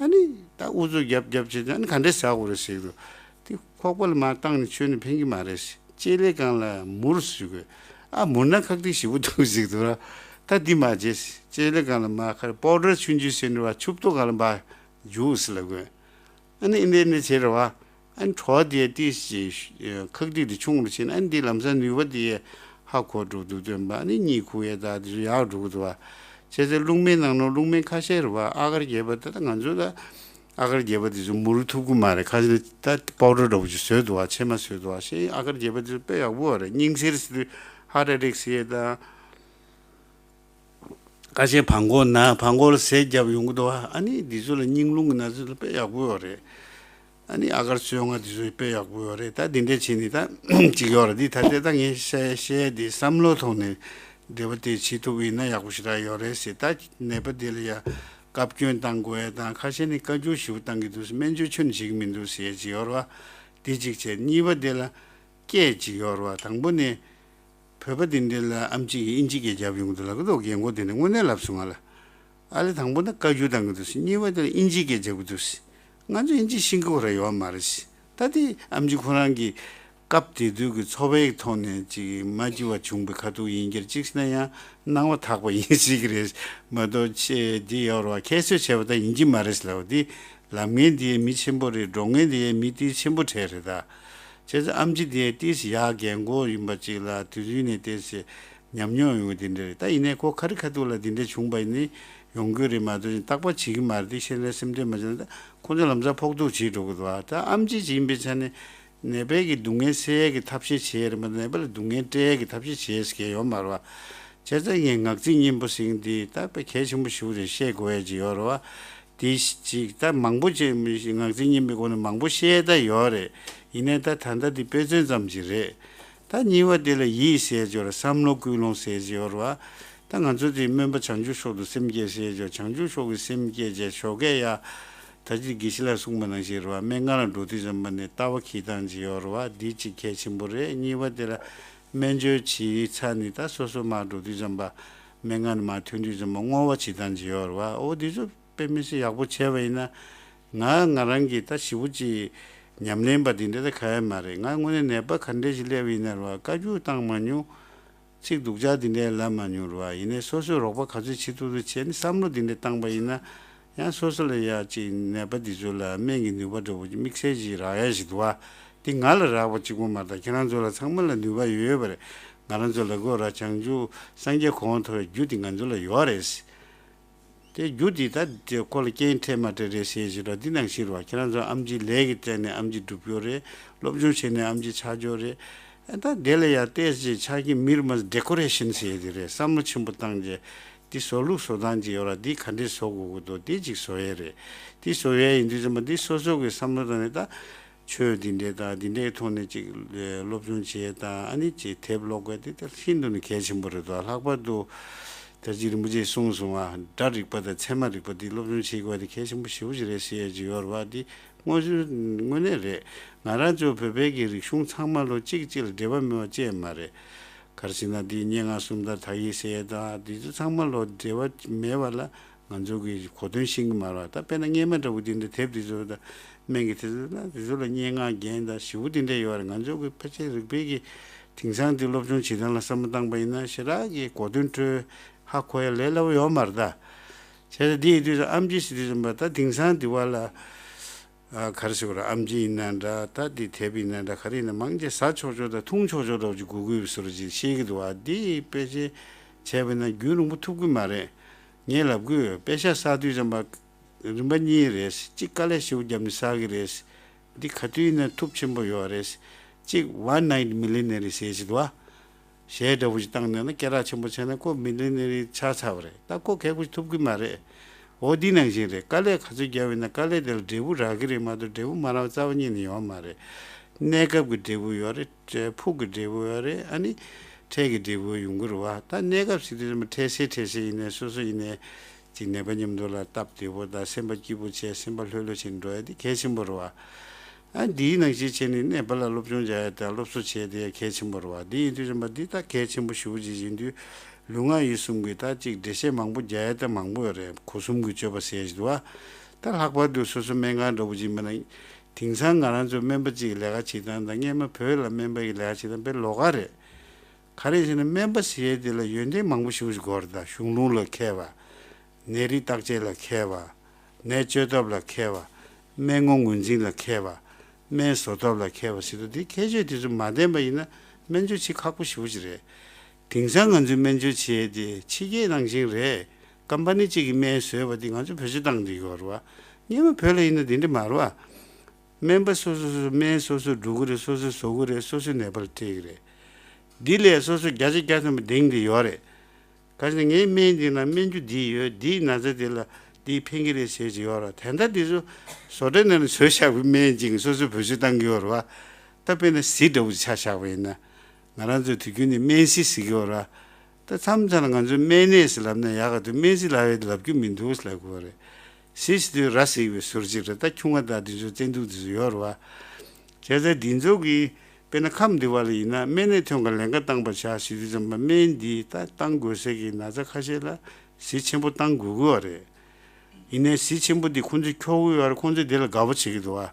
ཨ་ནི་ད་ཨུ་ཚུགས་རྒྱབ་རྒྱབ་བྱས་ཏེ་ཨ་ནི་ག་འདྲས་ཟ་དགོས་རེད་ཟེར་གྱི་འདུག་དེ་ཁོག་པ་ལ་མར་བཏང་ནས་མཆོད་ནས་ཕན་གྱི་མ་རེད་ཟེར། ལྕེ་ལེ་སྒང་ལ་མུར་ཟེར་དགོས། ཨ་མུར་ན་ཁག་ཐིག་ཞེ་པོ་འདུག་ཟེར་གྱི་འདུག་ར། ད་འདི་མ་བྱེད་ཟེར། ལྕེ་ལེ་སྒང་ལ་མར་ཁར་པའུ་ཌར་ཆུང་ཆུང་ཟེར་ནས་བ་ཆུབ་ཏོ་སྒང་ལ་མར་འཇུག་ཟེར་ལབ་དགོས། ཨ་ནི་ཨིན་དེ་ནི་བྱེད་རེད་བ། ཨ་ནི་བྲོ་བ་དེ་ཏིས་ཀྱི་ཁག་ཏིག་དེ་ཆུང་རུ་ཕྱིན། ཨ་ནི་འདི་ལམ་སང་ནུས་པ་དེ་ཧ་གོ་འགྲོ་འདུག་སྟོན་པ། ཨ་ནི་གཉིད་ཁུག་ཡས་ད་དེ་ཚོ་ཡག་འགྲོ་གི་འདུག་བ། བྱས་ཙང་རླུང་སྨན་ནང་ནང་རླུང་སྨན་ཁ་ཤས་རེད་བ། ཨ་གར་རྒྱས་པ་ད་ལྟ་ང་ཚོ་ལ་ཨ་གར་རྒྱས་པ་དེ་ཚོ་མུར་ཐུབ་ཀྱི་མ་རེད། ཁ་ཤས་ད་པའུ་ཌར་འདྲ་བོ་ཅིག་བཟོས་འདུག་བ། ཕྱེ་མ་བཟོས་འདུག་བ། ཤེས་ཨ་གར་རྒྱས་པ་དེ་ཚོ་དཔེ་ཡག་པོ་བ་རེད། སྙིང་སེར་ཟེར་དུས་ཧརཊ་ཨེ་ཊེག་ཟེར་ཡས་དང་། ཁ་ཤས་བྲང་ཁོག་ན་བྲང་ཁོག་ལ་ཟས་བརྒྱབ་ཡོང་གི་འདུག་བ། ཨ་ནི་འདི་ཚོ་ལ་སྙིང་རླུང་གི་ན་ཚ་ལ་དཔེ་ཡག་པོ་ཡོད་རེད། ཨ་ནི་ཨ་གར་བཙོས་ང་འདི་ཚོ་དཔེ་ཡག་པོ་ཡོད་རེད། ད་འདི་འདྲས་བྱས་ནས་ད་ཅིག་ཡོད་རེད། འདི་ད་ལྟ་ད་ངས་བཤད་བཤད་འདི་བསམ་བློ་ཐོག་ནས་འབྲེལ་བ་དེ་བྱེད་ཐུབ་པ་ཡིན་ན་ཡག་པོ་ཞེ་དྲག་ཡོད་རེད་ཟེར། ད་ནད་པ་དེ་ལ་ཡ་བཀའ་བཀྱོན་བཏང་དགོས་ཡ་དང་། ཁ་ཤས་ནི་བཀའ་བཀྱོན་ཞེ་པོ་བཏང་གི་འདུག་ཟེར། སྨན་བཅོས་ཁྱོན་ནས་བྱེད་ཀྱི་མི་འདུག་ཟེར་ཡ་ཅིག་ཡོད་རེད་བ། འདི་གཅིག་བྱས། གཉིས་པ་དེ་ལ་སྐད་ཅིག་ཡོད་རེད་བ། དང་པོ་ནས། བོད་པ་དེ་འདྲ་ལ་ཨེམ་ཆི་གིས་ཨིན་ཇི་སྐད་རྒྱབ་ཡོང་གི་འདུག་ལབ་གི་འདུག་རྒན་གོག་དེ་འདྲས་དངོས་གནས་ལབ་སོང་ང་ལ། ཨ་ལས་དང་པོ་ན་བཀའ་བཀྱོན་བཏང་གི་འདུག་ཟེར། གཉིས་པ་དེ་ལ་ཨིན་ཇི་སྐད་རྒྱབ་གི་འདུག་ཟེར། ང་ཚོ་ཨིན་ཇི་ཤེས་ཀྱི་ཁོ་རང་ཡོད་མ་རེད་ཟེར། ད་དེ་ཨེམ་ཆི་ཁོ་རང་གི་སྐབས་དེ་དུས་ཀྱི་ཚོར་བའི་ཐོག་ནས་ཅིག་མ་སྐྱིད་པ་བྱུང་བའི་ཁ་ཐུག་ཡིན་གྱི་རེད། གཅིག་བྱས་ན་ཡང་སྣང་བ་དག་པ་ཡིན་ཟེར་གྱི་རེད་མ་གཏོགས་ཆེ་འདི་ཡོད་རེད་བ། ཁྱད་གསོད་བྱས་པ་ད་ཡིན་གྱི་མ་རེད་ཟེར་ལབ་པ་འདི། ལབ་མཁན་དེ་མི་ཆེན་པོ་རེད། སྒྲོག་མཁན་དེ་མི་དེ་ཆེན་པོ་གྲས་རེད་ད། བྱས་ཙང་ཨེམ་ཆི་དེ་ཏིས་ཡ་རྒན་གོག་ཡིན་པ་ཅིག་ལ་དུས་རྒྱུན་ནས་ཏིས་ ཉམས་མྱོང་ཡོང་གི་དེ་འདྲ་རེད། ད་ཡིན་ནའི་ཁོ་ཁ་རི་ཁ་ཐུག་ལ་དེ་འདྲ་བྱུང་པ་ཡིན་ནི་ཡོང་གི་རེད་མ་གཏོགས་བརྟག་པ་བྱེད་ཀྱི་མ་རེད། དེ་ཤེས་ནས་སེམས་ཁྲལ་མ་བྱས་ན་ད་ཁོ་ཚོ་ལམ་སང་ཕོག་ཐུག་བྱེད་འགྲོ་གི་འདུག་ད་ཨེམ་ཆི་ཅིག་ཡིན་པའི་ཆ་ནས་ནད་པའི་གི་སྡུག་བསྔལ་སེལ་ཡས་ཀྱི་ཐབས་ཤེས་བྱེད་ཡས་རེད་མ་གཏོགས་ནད་པ་ལ་སྡུག་བསྔལ་སྤྲད་ཡས་ཀྱི་ཐབས་ཤེས་བྱེད་ཡས་ཟེར་མཁན་ཡོད་མ་རེད་བ། བྱས་ཙང་ངས་ངག་རྩིས་སྙིང་པོ་ཟེར་མཁན་དེ་ད་དཔེ་གལ་ཆེན་པོ་ཞེ་པོ་རེད། ཤེས་དགོས་ཡས་ཅིག་ཡོད་རེད་བ། དེ་ཅིག་ད་མང་པོ་ཅིག་ངག་རྩིས་སྙིང་པོའི་སྒོ་ནས་མང་པོ་བཤད་ད་ཡོད་རེད། ཡིན་ནའི་ད་ད་ལྟ་དེ་དཔེ་མཚོན་ཙམ་ཅིག་རེད། ད་གཉིས་པ་དེ་ལ་ཡིད་ཟེར་ཅིག་ཡོད་རེད། བསམ་བློ་ཀུན་སློང་ཟེར་ཅིག་ཡོད་རེད་བ། ད་ང་ཚོ་དེ་སྨོན་པ་བྱང་ཆུབ་མཆོག་ཏུ་སེམས་བསྐྱེད་ཟེར་ཅིག་བྱང་ཆུབ་མཆོག་གི་སེམས་བསྐྱེད་བྱས་ཞོགས་ཀས་ཡ། ད་ཅི་དགེ་བཤེས་ལགས་གསུངས་པ་ནང་བཞིན་རེད་བ། སྨན་ཁང་ལ་འགྲོ་དུས་ཙམ་པ་ནས་ལྟ་བ་འཁྱེར་སྟངས་ཅིག་ཡོད་རེད་བ། འདི་ཅིག་གལ་ཆེན་པོ་རེད། གཉིས་པ་དེ་ལ་སྨན་བཅོས་བྱེད་ཚར་ནས་ད་སོ་སོ་མར་འགྲོ་དུས་ཙམ་པ། སྨན་ཁང་ནས་མར་ཐོན་དུས་ཙམ་པ་བསྔོ་བ་བྱེད་སྟངས་ཅིག་ཡོད་རེད་བ། འོ་འདི་ཚོ་དཔེ་མི་སྲིད་ཡག་པོ་བྱས་པ་ཡིན་ན། ང་ང་རང་གིས་ད་ཞེ་པོ་ཅིག་ཉམས་ལེན་པ་འདི་འདྲ་ད་ག་ཡ་མ་རེད། ང་དངོས་གནས་ནད་པ་ག་འདྲས་ཞིག་སླེབས་པ་ཡིན་ན་རེད་བ། བཀའ་བཀྱོན་བཏང་མ་མྱོང་། ཚིག་སྡུག་ཅག་འདི་འདྲས་ལབ་མ་མྱོང་རེད་བ། ཡིན་ནའི་སོ་སོས་རོགས་པ་ག་ཚོད་བྱེད་ཐུབ་ཐུབ་བྱས་ནས་བསམ་བློ་འདི་འདྲས་བཏང་པ་ཡིན་ན། ཡང་སོ་སོ་ལ་ཡ་ཅིག་ནད་པ་འདི་ཚོ་ལ་སྨན་གྱི་ནུས་པ་འདྲ་བོ་ཅིག་དམིགས་བསལ་ཅིག་རག་ཡ་ཞིག་འདུག་བ། འདི་ང་ལ་རག་པ་གཅིག་པོ་མ་རེད། ད་ཁྱེད་རང་ཚོ་ལ་ཚང་མ་ལ་ནུས་པ་ཡོད་ཡོད་པ་རེད། ང་རང་ཚོ་ལ་གོ་ར་བྱང་ཆུབ་སངས་རྒྱས་གོ་འཕང་ཐོབ་པའི་རྒྱུ་འདི་ང་ཚོ་ལ་ཡོད་རེད། དེ་རྒྱུ་འདི་ད་དེ་ཁོ་ལ་རྐྱེན་འཕྲད་མ་འཕྲད་རེད་ཟེར་ཞིག་ར། འདི་ནང་བཞིན་རེད་བ། ཁྱེད་རང་ཚོ་ཨེམ་ཆི་ལས་ཀྱི་རྩལ་ནས་ཨེམ་ཆི་སྒྲུབ་ཡོད་རེད། སློབ་སྦྱོང་བྱས་ནས་ཨེམ་ཆི་ཆགས་ཡོད་རེད། ཨ་ད་དེ་ལ་ཡ་ཏོག་ཙམ་ཆགས་ཀྱི་མེད་རེད་མ་ཟད། ཌེ་ཀོ་རེ་ཤན་ཟེར་ཡས་དེ་རེད། བསམ་བློ་ཆེན་པོ་བཏང་རྗེས་འདི་བཟོ་ལུགས་བཟོ་སྟངས་ཅིག་ཡོད་ར། འདི་ག་འདྲས་བཟོ་དགོས་ཀྱི་འདུག་འདི་ཅིག་བཟོ་ཡས་རེད། འདི་བཟོ་ཡས་ཡིན་དུས་ཙམ་པ་འདི་སོ་སོ་གི་བསམ་བློ་བཏང་ནས་ད། ཆོས་འདི་འདྲའི་དང་འདི་འདྲའི་ཐོག་ནས་ཅིག་སློབ་སྦྱོང་བྱེད་དང་། ཨ་ནི་ཅིག་དེབ་ཀློག་དགོས་དེ་ད་ཤིན་ཏུ་ནས་གལ་ཆེན་པོ་རེད་དོ། ལྷག་པར་དུ་ད་ཅིག་རིན་པོ་ཆེས་གསུངས་སོང་ང་། སྒྲ་རིག་པ་དང་ཚད་མ་རིག་པ་འདི་སློབ་སྦྱོང་བྱེད་དགོས་དེ་གལ་ཆེན་པོ་ཞེ་པོ་ཅིག་རེད་ཟེར་ཡས་ཅིག་ཡོད་རེད་བ། འདི་དངོས་སུ་དངོས་གནས་རེད། ང་རང་ཚོ་བོད་པའི་གི་རིག་གཞུང་ཚང་མ་ལོ་གཅིག་གཅིག་ལ་འབྲེལ་བ་མེད་པ་ཅིག་མ་རེད། ག་རེ་ཟེར་ན་འདི་སྙན་ངག་སུམ་མདའ་དག་ཡིག་ཟེར་ཡས་དང་འདི་ཚོ་ཚང་མ་ལོ་འབྲེལ་བ་མེད་པ་ལ། ང་ཚོ་གི་གོ་དོན་ཤེས་ཀྱི་མ་རེད་བ། ད་དཔེར་ན་སྔས་མ་འདྲ་བོ་དེ་འདྲ་དེབ་དེ་ཚོ་དང་སྨན་གྱི་དེ་ཚོ་ན་དེ་ཚོ་ལ་སྙན་ངག་རྒྱན་དང་ཞེ་པོ་དེ་འདྲ་ཡོད་རེད། ང་ཚོ་གི་ཕལ་ཆེར་རིག་པའི་གི་དེང་སང་དེ་སློབ་སྦྱོང་བྱེད་སྟངས་ལ་བསམ་བློ་བཏང་པ་ཡིན་ན་ཞེ་དྲག་གི་གོ་དོན་འཕྲོད་ཧ་གོ་ཡ་ལས་སླ་པོ་ཡོད་མ་རེད་ད། བྱས་ཙང་འདི་ཡི་དུས་སུ་ཨེམ་ཆི་ཟེར་དུས་ཙམ་པ་ད་དེང་སང་དེ་བ་ལ། ཨ་ག་རེ་ཟེར་དགོས་རེད། ཨེམ་ཆི་ཡིན་ན་འདྲ། ད་དེ་དེབ་ཡིན་ན་འདྲ། ག་རེ་ཡིན་ན་མང་ཆེ་ཟ་ཆོག་ཆོག་དང་འཐུང་ཆོག་ཆོག་འདྲ་བོ་ཅིག་དགོས་ཀྱི་ཡོད་པའི་བཟོ་འདྲ་ཅིག་བཤད་ཀྱི་འདུག་བ། འདི་དཔེ་ཆ་བྱས་པ་ན་རྒྱུན་རིང་པོ་ཐུབ་ཀྱི་མ་རེད། ངས་ལབ་ཀྱི་ཡོད། པེ་ཤ་ཟ་དུས་ཙམ་པ་རིམ་པ་གཉིས་རེད། གཅིག་དཀའ་ལས་ཞེ་པོ་བརྒྱབ་ནས་ཟ་གི་རེད། འདི་ག་དུས་ཡིན་ན་ཐུབ་ཆེན་པོ་ཡོད་རེད། གཅིག་One Night Millionaire ཟེར་ཞིག་འདུག་བ། གཞས་འདྲ་བོ་ཞིག་བཏང་ནས་ན་སྐད་གྲགས་ཆེན་པོ་བྱས་ན་ཁོ་མི་ལི་ནེ་རི་ཆགས་ཚར་བ་རེད། ད་ཁོ་གལ་པོ་ཞིག་ཐུབ་ཀྱི་མ་རེད། འོ་འདི་ནང་བཞིན་རེད། དཀའ་ལས་ག་ཚོད་བརྒྱབ་ཡིན་ན་དཀའ་ལས་དེ་ལ་འབྲས་བུ་རག་གི་རེད་མ་གཏོགས་འབྲས་བུ་མ་རག་པ་རྩ་བ་ཉིད་ནས་ཡོང་བ་མ་རེད། གནས་སྐབས་ཀྱི་འབྲས་བུ་ཡོད་རེད། ཕུགས་ཀྱི་འབྲས་བུ་ཡོད་རེད། ཨ་ནི་འཕྲལ་གྱི་འབྲས་བུ་ཡོང་གི་རེད་བ། ད་གནས་སྐབས་ཟེར་དུས་ཙམ་པ་འཕྲལ་སེལ་འཕྲལ་སེལ་ཡིན་ནའི་སོ་སོ་ཡིན་ནའི་ཅིག་ནད་པ་མཉམ་དུ་ལ་སྟབས་བདེ་པོ་དང་སེམས་པ་སྐྱིད་པོ་བྱས་སེམས་པ་ལྷོད་ལྷོད་བྱས་ནས་འགྲོ་ཡ་དེ་གལ་ཆེན་པོ་རེད་བ། ཨ་འདིའི་ནང་བཞིན་བྱས་ནས་ནད་པ་ལ་སློབ་སྦྱོང་རྒྱག་ཡ་དང་སློབ་གསོ་བྱས་དེ་གལ་ཆེན་པོ་རེད་བ། འདི་ཡིན་དུས་ཙམ་པ་འདི་ད་གལ་ཆེན་པོ་ཞེ་པོ་ཅིག་ཡིན་དུས་ལུས་ངག་ཡིད་གསུམ་གྱི་ད་ཅིག་འགྲེལ་བཤད་མང་པོ་རྒྱག་ཡ་ད་མང་པོ་ཡོད་རེད། སྒོ་གསུམ་གྱི་སྤྱོད་པ་ཟེར་ཡ་ཞིག་འདུག་བ། ད་ལྷག་པར་དུ་སོ་སོ་སྨན་ཁང་འདྲ་བོ་ཅིག་ཡིན་པ་ན་དེང་སང་ང་རང་ཚོ་སྨན་པ་ཅིག་གི་ལས་ཀ་བྱེད་སྟངས་དང་སྔས་མ་བོད་ལ་སྨན་པ་ཡི་ལས་ཀ་བྱེད་སྟངས་དཔེ་ལོགས་ཀ་རེད། ག་རེ་ཟེར་ན་སྨན་པ་ཟེར་ཡས་དེ་ལ་ཡོན་ཏན་མང་པོ་ཞེ་པོ་ཞིག་དགོས་རེད། ད་གཞུང་ལུགས་ལ་མཁས་པ། ནད་རིགས་བརྟག་དཔྱད་ལ་མཁས་པ། ནད་བཅོས་ཐབས་ལ་མཁས་པ། སྨན་ངོ་ངོས་འཛིན་ལ་མཁས་པ། སྨན་བཟོ་ཐབས་ལ་མཁས་པ་ཟེར་དུས་དེ་ཁྱད་ཆོས་དེ་ཚོ་མ་ལྡན་པ་ཡིན་ན་སྨན་བཅོས་བྱེད་ཁག་པོ་ཞེ་པོ་ཞིག་རེད། དེང་སང་ང་ཚོའི་སྨན་བཅོས་བྱེད་ཡས་དེ་ཕྱི་རྒྱལ་ནང་བཞིན་རེད། ཀམ་པ་ནི་གཅིག་གིས་སྨན་བཟོས་པ་དེ་ང་ཚོ་བེད་སྤྱོད་བཏང་བསྡད་ཡོད་རེད་བ། སྔོན་མ་བོད་ལ་ཡིན་ན་དེ་འདྲ་མ་རེད་བ། སྨན་པ་སོ་སོ་སོ་སྨན་སོ་སོས་སྒྲུག་གི་རེད། སོ་སོས་བཟོ་གི་རེད། སོ་སོས་ནད་པ་ལ་སྤྲད་གི་རེད། འདི་ལས་སོ་སོ་བརྒྱ་ཆ་བརྒྱ་ཐམ་པ་ལྡིང་བསྡད་ཡོད་རེད། ག་ཅི་ངའི་སྨན་འདི་ན་སྨན་རྒྱུ་འདི་ཡོད། འདིས་ན་ཚ་འདི་ལ་འདིས་ཕན་གི་རེད་ཟེར་གྱི་ཡོད་རེད། དེ་འདྲ་འདི་ཚོ་བཟོ་གྲྭ་ནང་ནས་བཟོས་བཞག་པའི་སྨན་ཅིག་སོ་སོས་བེད་སྤྱོད་བཏང་གི་ཡོད་རེད་བ། ད་དཔེར་ན་གཟི་འདྲ་བོ་ཅིག་ཆ་བཞག་པ་ཡིན་ན། ང་རང་ཚོས་དུས་རྒྱུན་ནས་སྨན་གཟི་ཟེར་གྱི་ཡོད་རེད་བ། ད་མཚམས་མཚམས་ལ་ང་ཚོས་སྨན་ནད་ཟེར་ལབ་ན་ཡག་ག་འདུག་སྨན་གཟི་ལབ་ཡས་དེ་ལབ་རྒྱུ་མི་འདུག་ཟེར་ལབ་དགོས་པ་རེད། གཟི་ཟེར་དུས་ར་ཟེར་བའི་ཟུར་གཅིག་རེད། ད་ཁྱུང་ང་དང་འདི་ཚོ་བཙན་དུག་འདི་ཚོ་ཡོད་རེད་བ། བྱས་ཙང་འདི་ཚོ་གིས་དཔེར་ན་ཁམས་འདི་བ་ལ་ཡིན་ན་སྨན་ནད་ཐོན་ཁར་ལན་ཁ་བཏང་པ་བྱ་ཟེར་དུས་ཙམ་པ་སྨན་འདི་ད་བཏང་དགོས་ཟེར་གི་ན་ཚ་ཁ་ཤས་ལ་གཟི་ཆེན་པོ་བཏང་དགོས་ཀྱི་ཡོད་རེད། ཡིན་ནའི་གཟི་ཆེན་པོ་འདི་ཁོང་ཚོས་འཁྱོག་གི་ཡོད་རེད། ཁོང་ཚོས་འདི་ལ་དགའ་པོ་བྱེད་ཀྱི་འདུག་བ།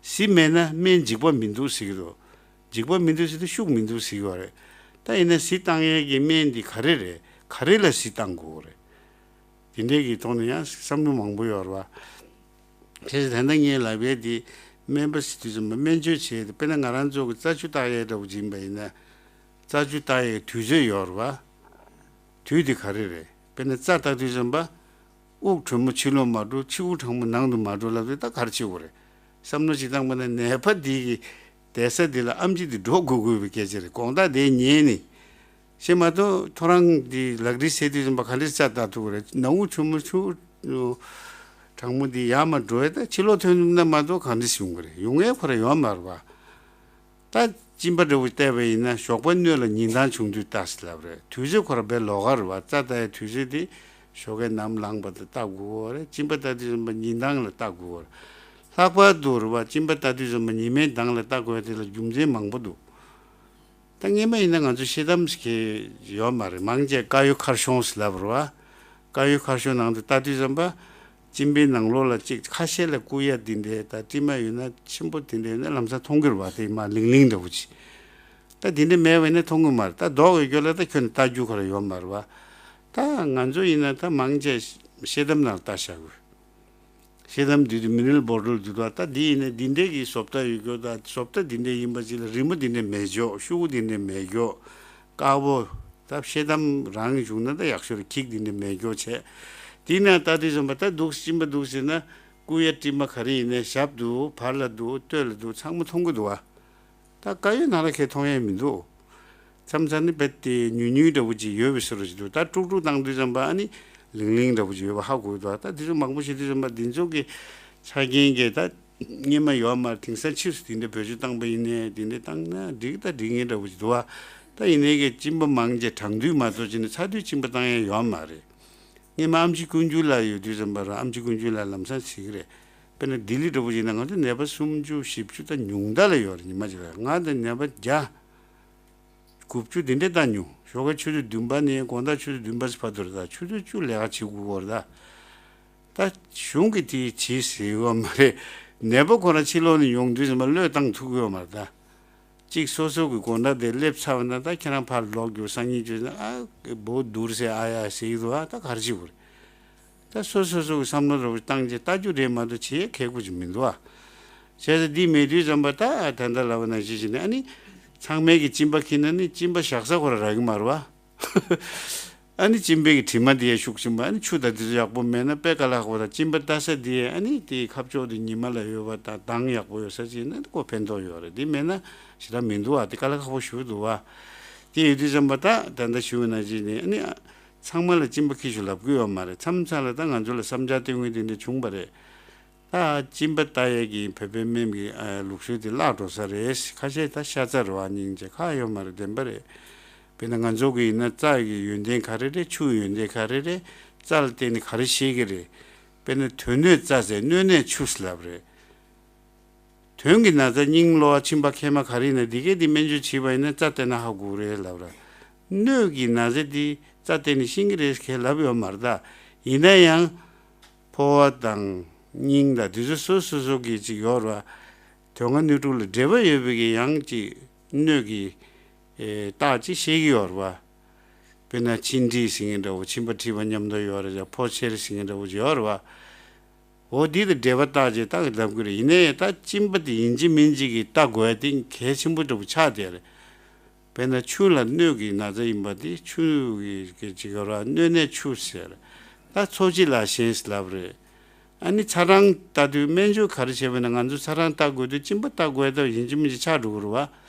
གཟི་མེད་ན་སྨན་འཇིགས་པ་མི་འདུག་ཟེར་གྱི་འདུག་འཇིགས་པ་མི་འདུག་ཟེར་དུས་ཤུགས་མི་འདུག་ཟེར་གྱི་ཡོད་རེད། ད་ཡིན་ན་གཟི་བཏང་ཡས་ཀྱི་སྨན་འདི་ག་རེ་རེད། ག་རེ་ལ་གཟི་བཏང་དགོས་རེད། དེ་འདྲའི་གི་ཐོག་ནས་ཡང་བསམ་བློ་མང་པོ་ཡོད་རེད་བ། བྱས་ཙང་ད་ལྟ་ངས་ལབ་ཡས་དེ་སྨན་པ་ཟེར་དུས་ཙམ་པ་སྨན་བཅོས་བྱས་ཏེ་དཔེར་ན་ང་རང་ཚོ་གི་རྩ་ཆུ་བཏགས་ཡས་འདྲ་བོ་ཅིག་ཡིན་པ་ཡིན་ན། རྩ་ཆུ་བཏགས་ཡས་དུས་ཚོད་ཡོད་རེད་བ། དུས་དེ་ག་རེ་རེད། དཔེར་ན་རྩ་ལྟ་དུས་ཙམ་པ། དབུགས་དྲོན་མོ་ཕྱི་ལོགས་མ་འགྲོ། ཕྱི་དབུགས་གྲང་མོ་ནང་དུ་མ་འགྲོ་ལབ་དུས་ད་ག་རེ་བྱེད་དགོས་རེད། བསམ་བློ་ཅིག་བཏང་པ་ན་ནད་པ་འདི་གི་བསྡད་ས་འདི་ལ་ཨེམ་ཆི་འདི་འགྲོ་དགོས་དགོས་པའི་སྐད་ཆ་རེད། དགོང་དག་དེ་ཉལ་ནས། ཤེས་མ་གཏོགས་ཐོ་རངས་འདི་ལག་རིས་ཟེར་དུས་ཙམ་པ་ག་འདྲས་རྩ་ལྟ་ཐུབ་ཀྱི་རེད། ནང་དབུགས་དྲོན་མོ་ཕྱི་དབུགས་གྲང་མོ་འདི་ཡར་མར་འགྲོ་ཡས། ད་ཕྱི་ལོགས་ཐོན་ཐུབ་ན་མ་གཏོགས་ག་འདྲས་ཡོང་གི་རེད། ཡོང་ཡས་ཁོ་རང་ཡོད་མ་རེད་པ། ད་གཅིན་པ་འདྲ་བོ་བལྟས་པ་ཡིན་ན་ཞོགས་པ་སྣོད་ལ་ཉིན་གྲང་བྱུང་དུས་ལྟ་ཟེར་ལབ་རེད། དུས་ཚོད་ཁོ་རང་དཔེ་ལོགས་ཀ་རེད་པ། རྩ་ལྟ་ཡའི་དུས་ཚོད་དེ་ཞོགས་ཀས་ནམ་ལངས་པ་དང་ལྟ་དགོས་ཀྱི་རེད། གཅིན་པ་ལྟ་དུས་ཙམ་པ་ཉིན་གྲང་ལ་ལྟ་དགོས་ཀྱི་རེད། ལྷག་པར་དུ་རེད་པ། གཅིན་པ་ལྟ་དུས་ཙམ་པ་ཉི་མའི་མདངས་ལ་ལྟ་དགོས་ཡ་དེ་ལ་རྒྱུ་མཚན་མང་པོ་འདུག། ད་སྔོན་མ་ཡིན་ན་ང་ཚོ་ཤེལ་དམ་ཟེར་མཁན་ཡོད་མ་རེད། མང་ཆེ་དཀར་ཡོལ་མཁར་གཞོང་ཟེར་ལབ་རེད་པ། དཀར་ཡོལ་མཁར་གཞོང་ནང་དུ་ལྟ་དུས་ཙམ་པ། གཅིན་པའི་ནང་ལོགས་ལ་གཅིག་ཁ་ཤས་ལ་སྐུ་ཡ་འདི་འདྲའི་ད་དྲི་མ་ཡོད་ན་ཆེན་པོ་དེ་འདྲའི་ཡོད་ན་ལམ་སང་མཐོང་གི་རེད་པ། དེ་མར་ལིང་ལིང་འདྲ་བོ་ཅིག། ད་དེ་འདྲ་མེད་པ་ཡིན་ན་མཐོང་གི་མ་རེད། ད་མདོག་ཡོད་རྒྱུ་ལ་ད་ཁྱོན་ནས་ལྟ་རྒྱུ་ག་རེ་ཡོད་མ་རེད་པ། ད་ང་ཚོ་ཡིན་ན་ད་མང་ཆེ་ཤེལ་དམ་ནང་ལྟ་བཞག་གི། ཤེལ་དམ་འདི་དུས་མི་ནི་རལ་བོ་ཊལ་འདུག་ད། ད་འདི་ཡིན་ན་འདི་འདྲའི་གི་བཟོ་ལྟ་ཡོད་རྒྱུ་ད། བཟོ་ལྟ་འདི་འདྲའི་ཡིན་པ་ཅིག་ལ་རི་མོ་འདི་འདྲ་མེད་རྒྱུ། ཤོག་གུ་འདི་འདྲ་མེད་རྒྱུ། དཀར་པོ། ད་ཤེལ་དམ་རང་བྱུང་ན་ད་ཡག་ཤོས་རེད། འགྱིག་འདི་འདྲ་མེད་རྒྱུ་བྱས། དེ་ན་ལྟ་དུས་ཙམ་པ་ད་འདུག་གཅིན་པ་འདུག་ཟེར་ན་སྐུ་ཡ་དྲི་མ་ག་རེ་ཡིན་ནའི་ཞབས་འདུག། བར་ལ་འདུག། སྟོད་ལ་འདུག། ཚང་མ་མཐོང་གི་འདུག་པ། ད་དཀར་ཡོལ་ནང་ལ་ཁྱེད་མཐོང་ཡས་མི་འདུག། མཚམས་མཚམས་ནི་རྦད་དེ་ཉུང་ཉུང་འདྲ་བོ་ཅིག་ཡོད་པའི་བཟོ་འདྲ་ཅིག་འདུག། ད་དཀྲུག་དཀྲུག་བཏང་དུས་ཙམ་པ་ཨ་ནི་ལིང་ལིང་འདྲ་བོ་ཅིག་ཡོད་པ་ཧ་གོ་གི་འདུག། ད་དེ་ཚོ་མང་པོ་བྱེད་དུས་ཙམ་པ་འདི་ཚོ་གི་ཆ་རྐྱེན་གྱི་ད་སྔོན་མ་ཡོད་མ་རེད། དེང་སང་ཕྱིས་སུ་དེ་འདྲ་བེད་སྤྱོད་བཏང་པ་ཡིན་ནའི་དེ་འདྲ་བཏང་ན་འགྲིག། ད་འགྲིག་མཁན་འདྲ་བོ་ཅིག་འདུག་པ། ད་ཡིན་ནའི་གི་གཅིན་པ་མང་ཆེ་གྲང་དུས་མ་གཏོགས་ཕྱིན་ནས་ཚ་དུས་གཅིན་པ་བཏང་ཡས་ཡོད་མ་རེད། སྔོན་མ་ཨེམ་ཆི་ཀུན་སྤྱོད་ལགས་ཡོད་དུས་ཙམ་པ་རང་ཨེམ་ཆི་ཀུན་སྤྱོད་ལགས་ལམ་སང་བྱེད་ཀྱི་རེད། དཔེར་ན་ལྡི་ལི་འདྲ་བོ་ཡིན་ན་ང་ཚོ་ནད་པ་སུམ་ཅུ་བཞི་བཅུ་ད་ཉུང་མཐའ་ལ་ཡོད་རེད། ཉི་མ་གཅིག་ལ་ང་ད་ནད་པ་བརྒྱ་དགུ་བཅུ་དེ་འདྲས་ད་ཉུང་། ཞོགས་ཀ་ཆུ་ཚོད་བདུན་པ་ནས་དགོང་དག་ཆུ་ཚོད་བདུན་པ་ཙམ་བར་དུ་རེད། ད་ཆུ་ཚོད་བཅུ་ལས་ཀ་བྱེད་དགོས་ཀྱི་རེད་ད། ད་གཞུང་གིས་དེ་བྱེད་ཟེར་ཡོད་མ་རེད། ནད་པ་ཁོ་རང་ཕྱི་ལོགས་ནས་ཡོང་དུས་ཙམ་པ་བློས་བཏང་ཐུབ་ཀྱི་ཡོད་མ་རེད་ད། གཅིག་སོ་སོ་གི་དགོང་དག་དེ་སླེབས་ཚར་བ་ན་ད་ཁྱེད་རང་ཕར་ལོག་རྒྱུ། སང་ཉིན་བྱས་ན་ཨ་བོ་དུར་ཟེར་ཨ་ཡ་ཟེར་གྱི་འདུག། ཨ་ད་ག་རེ་བྱེད་དགོས་རེད། ད་སོ་སོ་སོ་གི་བསམ་བློ་འདྲ་བོ་བཏང་རྗེས་ལྟ་རྒྱུ་རེད་མ་གཏོགས་བྱེད་ཡས་ཁེགས་པོ་ཅིག་མི་འདུག་ཨ། བྱས་ཙང་འདི་མེད་དུས་ཙམ་པ་ད་ད་ལྟ་ལབ་པ་ནང་བཞིན་བྱས་ནས་ཨ་ནི་ཚང་མས་ཀྱི་གཅིན་པ་འཁྱེར་ན་ནི་གཅིན་པ་བཞག་ས་ཁོ་རང་རག་གི་མ་རེད་པ། ཨ་ནི་གཅིན་པའི་གི་དྲི་མ་དེ་ཡང་ཤུགས་ཆེན་པོ། ཨ་ནི་ཆུ་དང་དེ་ཚོ་ཡག་པོ་མེད་ན་དཔེ་དཀའ་ལས་ཁག་པོ། ད་གཅིན་པ་ལྟ་ས་དེ་ཨ་ནི་དེའི་ཁ་ཕྱོགས་དེ་ཉི་མ་ལ་ཡོད་པ་དང་མདངས་ཡག་པོ་ཡོད་ས་ཅིག་ཡིན་ན་ཁོ་ཕན་ཐོགས་ཡོད་རེད། དེ་མེད་ན་ཞེ་དྲག་མི་འདུག་ཨ། དེ་དཀའ་ལས་ཁག་པོ་ཞེ་པོ་འདུག་པ། དེ་ཡོད་དུས་ཙམ་པ་ད་ད་ལྟ་ཞུ་བ་ནང་བཞིན་ནི་ཨ་ནི་ཚང་མ་ལ་གཅིན་པ་འཁྱེར་ཤོག་ལབ་ཀྱི་ཡོད་མ་རེད། མཚམས་མཚམས་ལ་ད་ང་ཚོ་ལ་བསམ་འཆར་སྟོན་མཁན་དེ་འདྲ་བྱུང་བ་རེད། ད་གཅིན་པ་ལྟ་ཡས་ཀྱི་བོད་པའི་སྨན་གྱི་ཨ་ལུགས་སྲོལ་དེ་བརླག་འགྲོ་ས་རེད། ཁ་ཤས་ད་ཤ་ཚ་རེད་པ། སྙིང་རྗེ་ཁག་ཡོད་མ་རེད། བདེན་པ་རེད། དཔེར་ན་ང་ཚོ་གི་ཡིན་ན་རྩ་གི་ཡོན་ཏན་ག་རེ་རེད། ཆུ་ཡོན་ཏན་ག་རེ་རེད། རྩ་ལ་བརྟེན་ནས་ག་རེ་ཤེས་ཀྱི་རེད། དཔེར་ན་དོན་སྣོད་རྩ་ཟེར། སྣོད་ནད་ཆུ་ཟེར་ལབ་རེད། དོན་གྱི་ན་ཚ་སྙིང་གློ་བ་མཆིན་པ་མཁལ་མ་ག་རེ་ཡིན་ན་འདི་གས་འདི་སྨན་བཅོས་བྱས་པ་ཡིན་ན་རྩ་བལྟས་ན་ཧ་གོ་གི་རེད་ལབ་ར། སྣོད་ཀྱི་ན་ཚ་འདི་རྩ་བལྟས་ནས་ཤེས་ཀྱི་རེད་ཟེར་ལབ་ཡོད་མ་རེད་ད། ཡིན་ན་ཡང་ཕོ་བ་དང་སྙིང་དང་འདི་ཚོ་སོ་སོ་སོ་གི་ཅིག་ཡོད་རེད་པ། དོན་ལྔ་སྣོད་དྲུག་ལ་འབྲེལ་བ་ཡོད་པའི་གི་ཡང་ཅིག་སྣོད་ཀྱི་ཨེ་རྟགས་ཅིག་ཤེས་ཀྱི་ཡོད་རེད་པ། དཔེར་ན་མཆིན་མཁྲིས་ཟེར་མཁན་འདྲ་བོ། མཆིན་པ་མཁྲིས་པ་མཉམ་དུ་ཡོད་རེད། ཕོ་མཆེར་ཟེར་མཁན་འདྲ་བོ་ཅིག་ཡོད་རེད་པ། འོ་འདི་དང་འབྲེལ་བ་བཏགས་རྗེས་ད་གི་ལབ་གི་རེད། ཡིན་ནའི་ད་གཅིན་པ་དེ་ཡིན་གཅིག་མིན་གཅིག་གི་ལྟ་དགོས་ཡ་དེ་གལ་ཆེན་པོ་འདྲ་བོ་ཆགས་བསྡད་རེད། དཔེར་ན་ཆུ་ལ་སྣོད་ཀྱི་ན་ཚ་ཡིན་པ་དེ་ཆུ་གི་གི་ཅིག་ཡོད་ར། སྣོད་ནད་ཆུ་ཟེར། ད་འཚོ་བྱེད་ལ་ཞེན་ཟེར་ལབ་རེད། ཨ་ནི་ཚ་གྲང་ལྟ་དུས་སྨན་བཅོས་ག་རེ་བྱས་པ་ཡིན་ན་ང་ཚོ་ཚ་གྲང་ལྟ་དགོས་དུས་གཅིན་པ་ལྟ་དགོས་ཡ་ད་ཡིན་གཅིག་མིན་གཅིག་ཆགས་འགྲོ་གི་རེད་པ།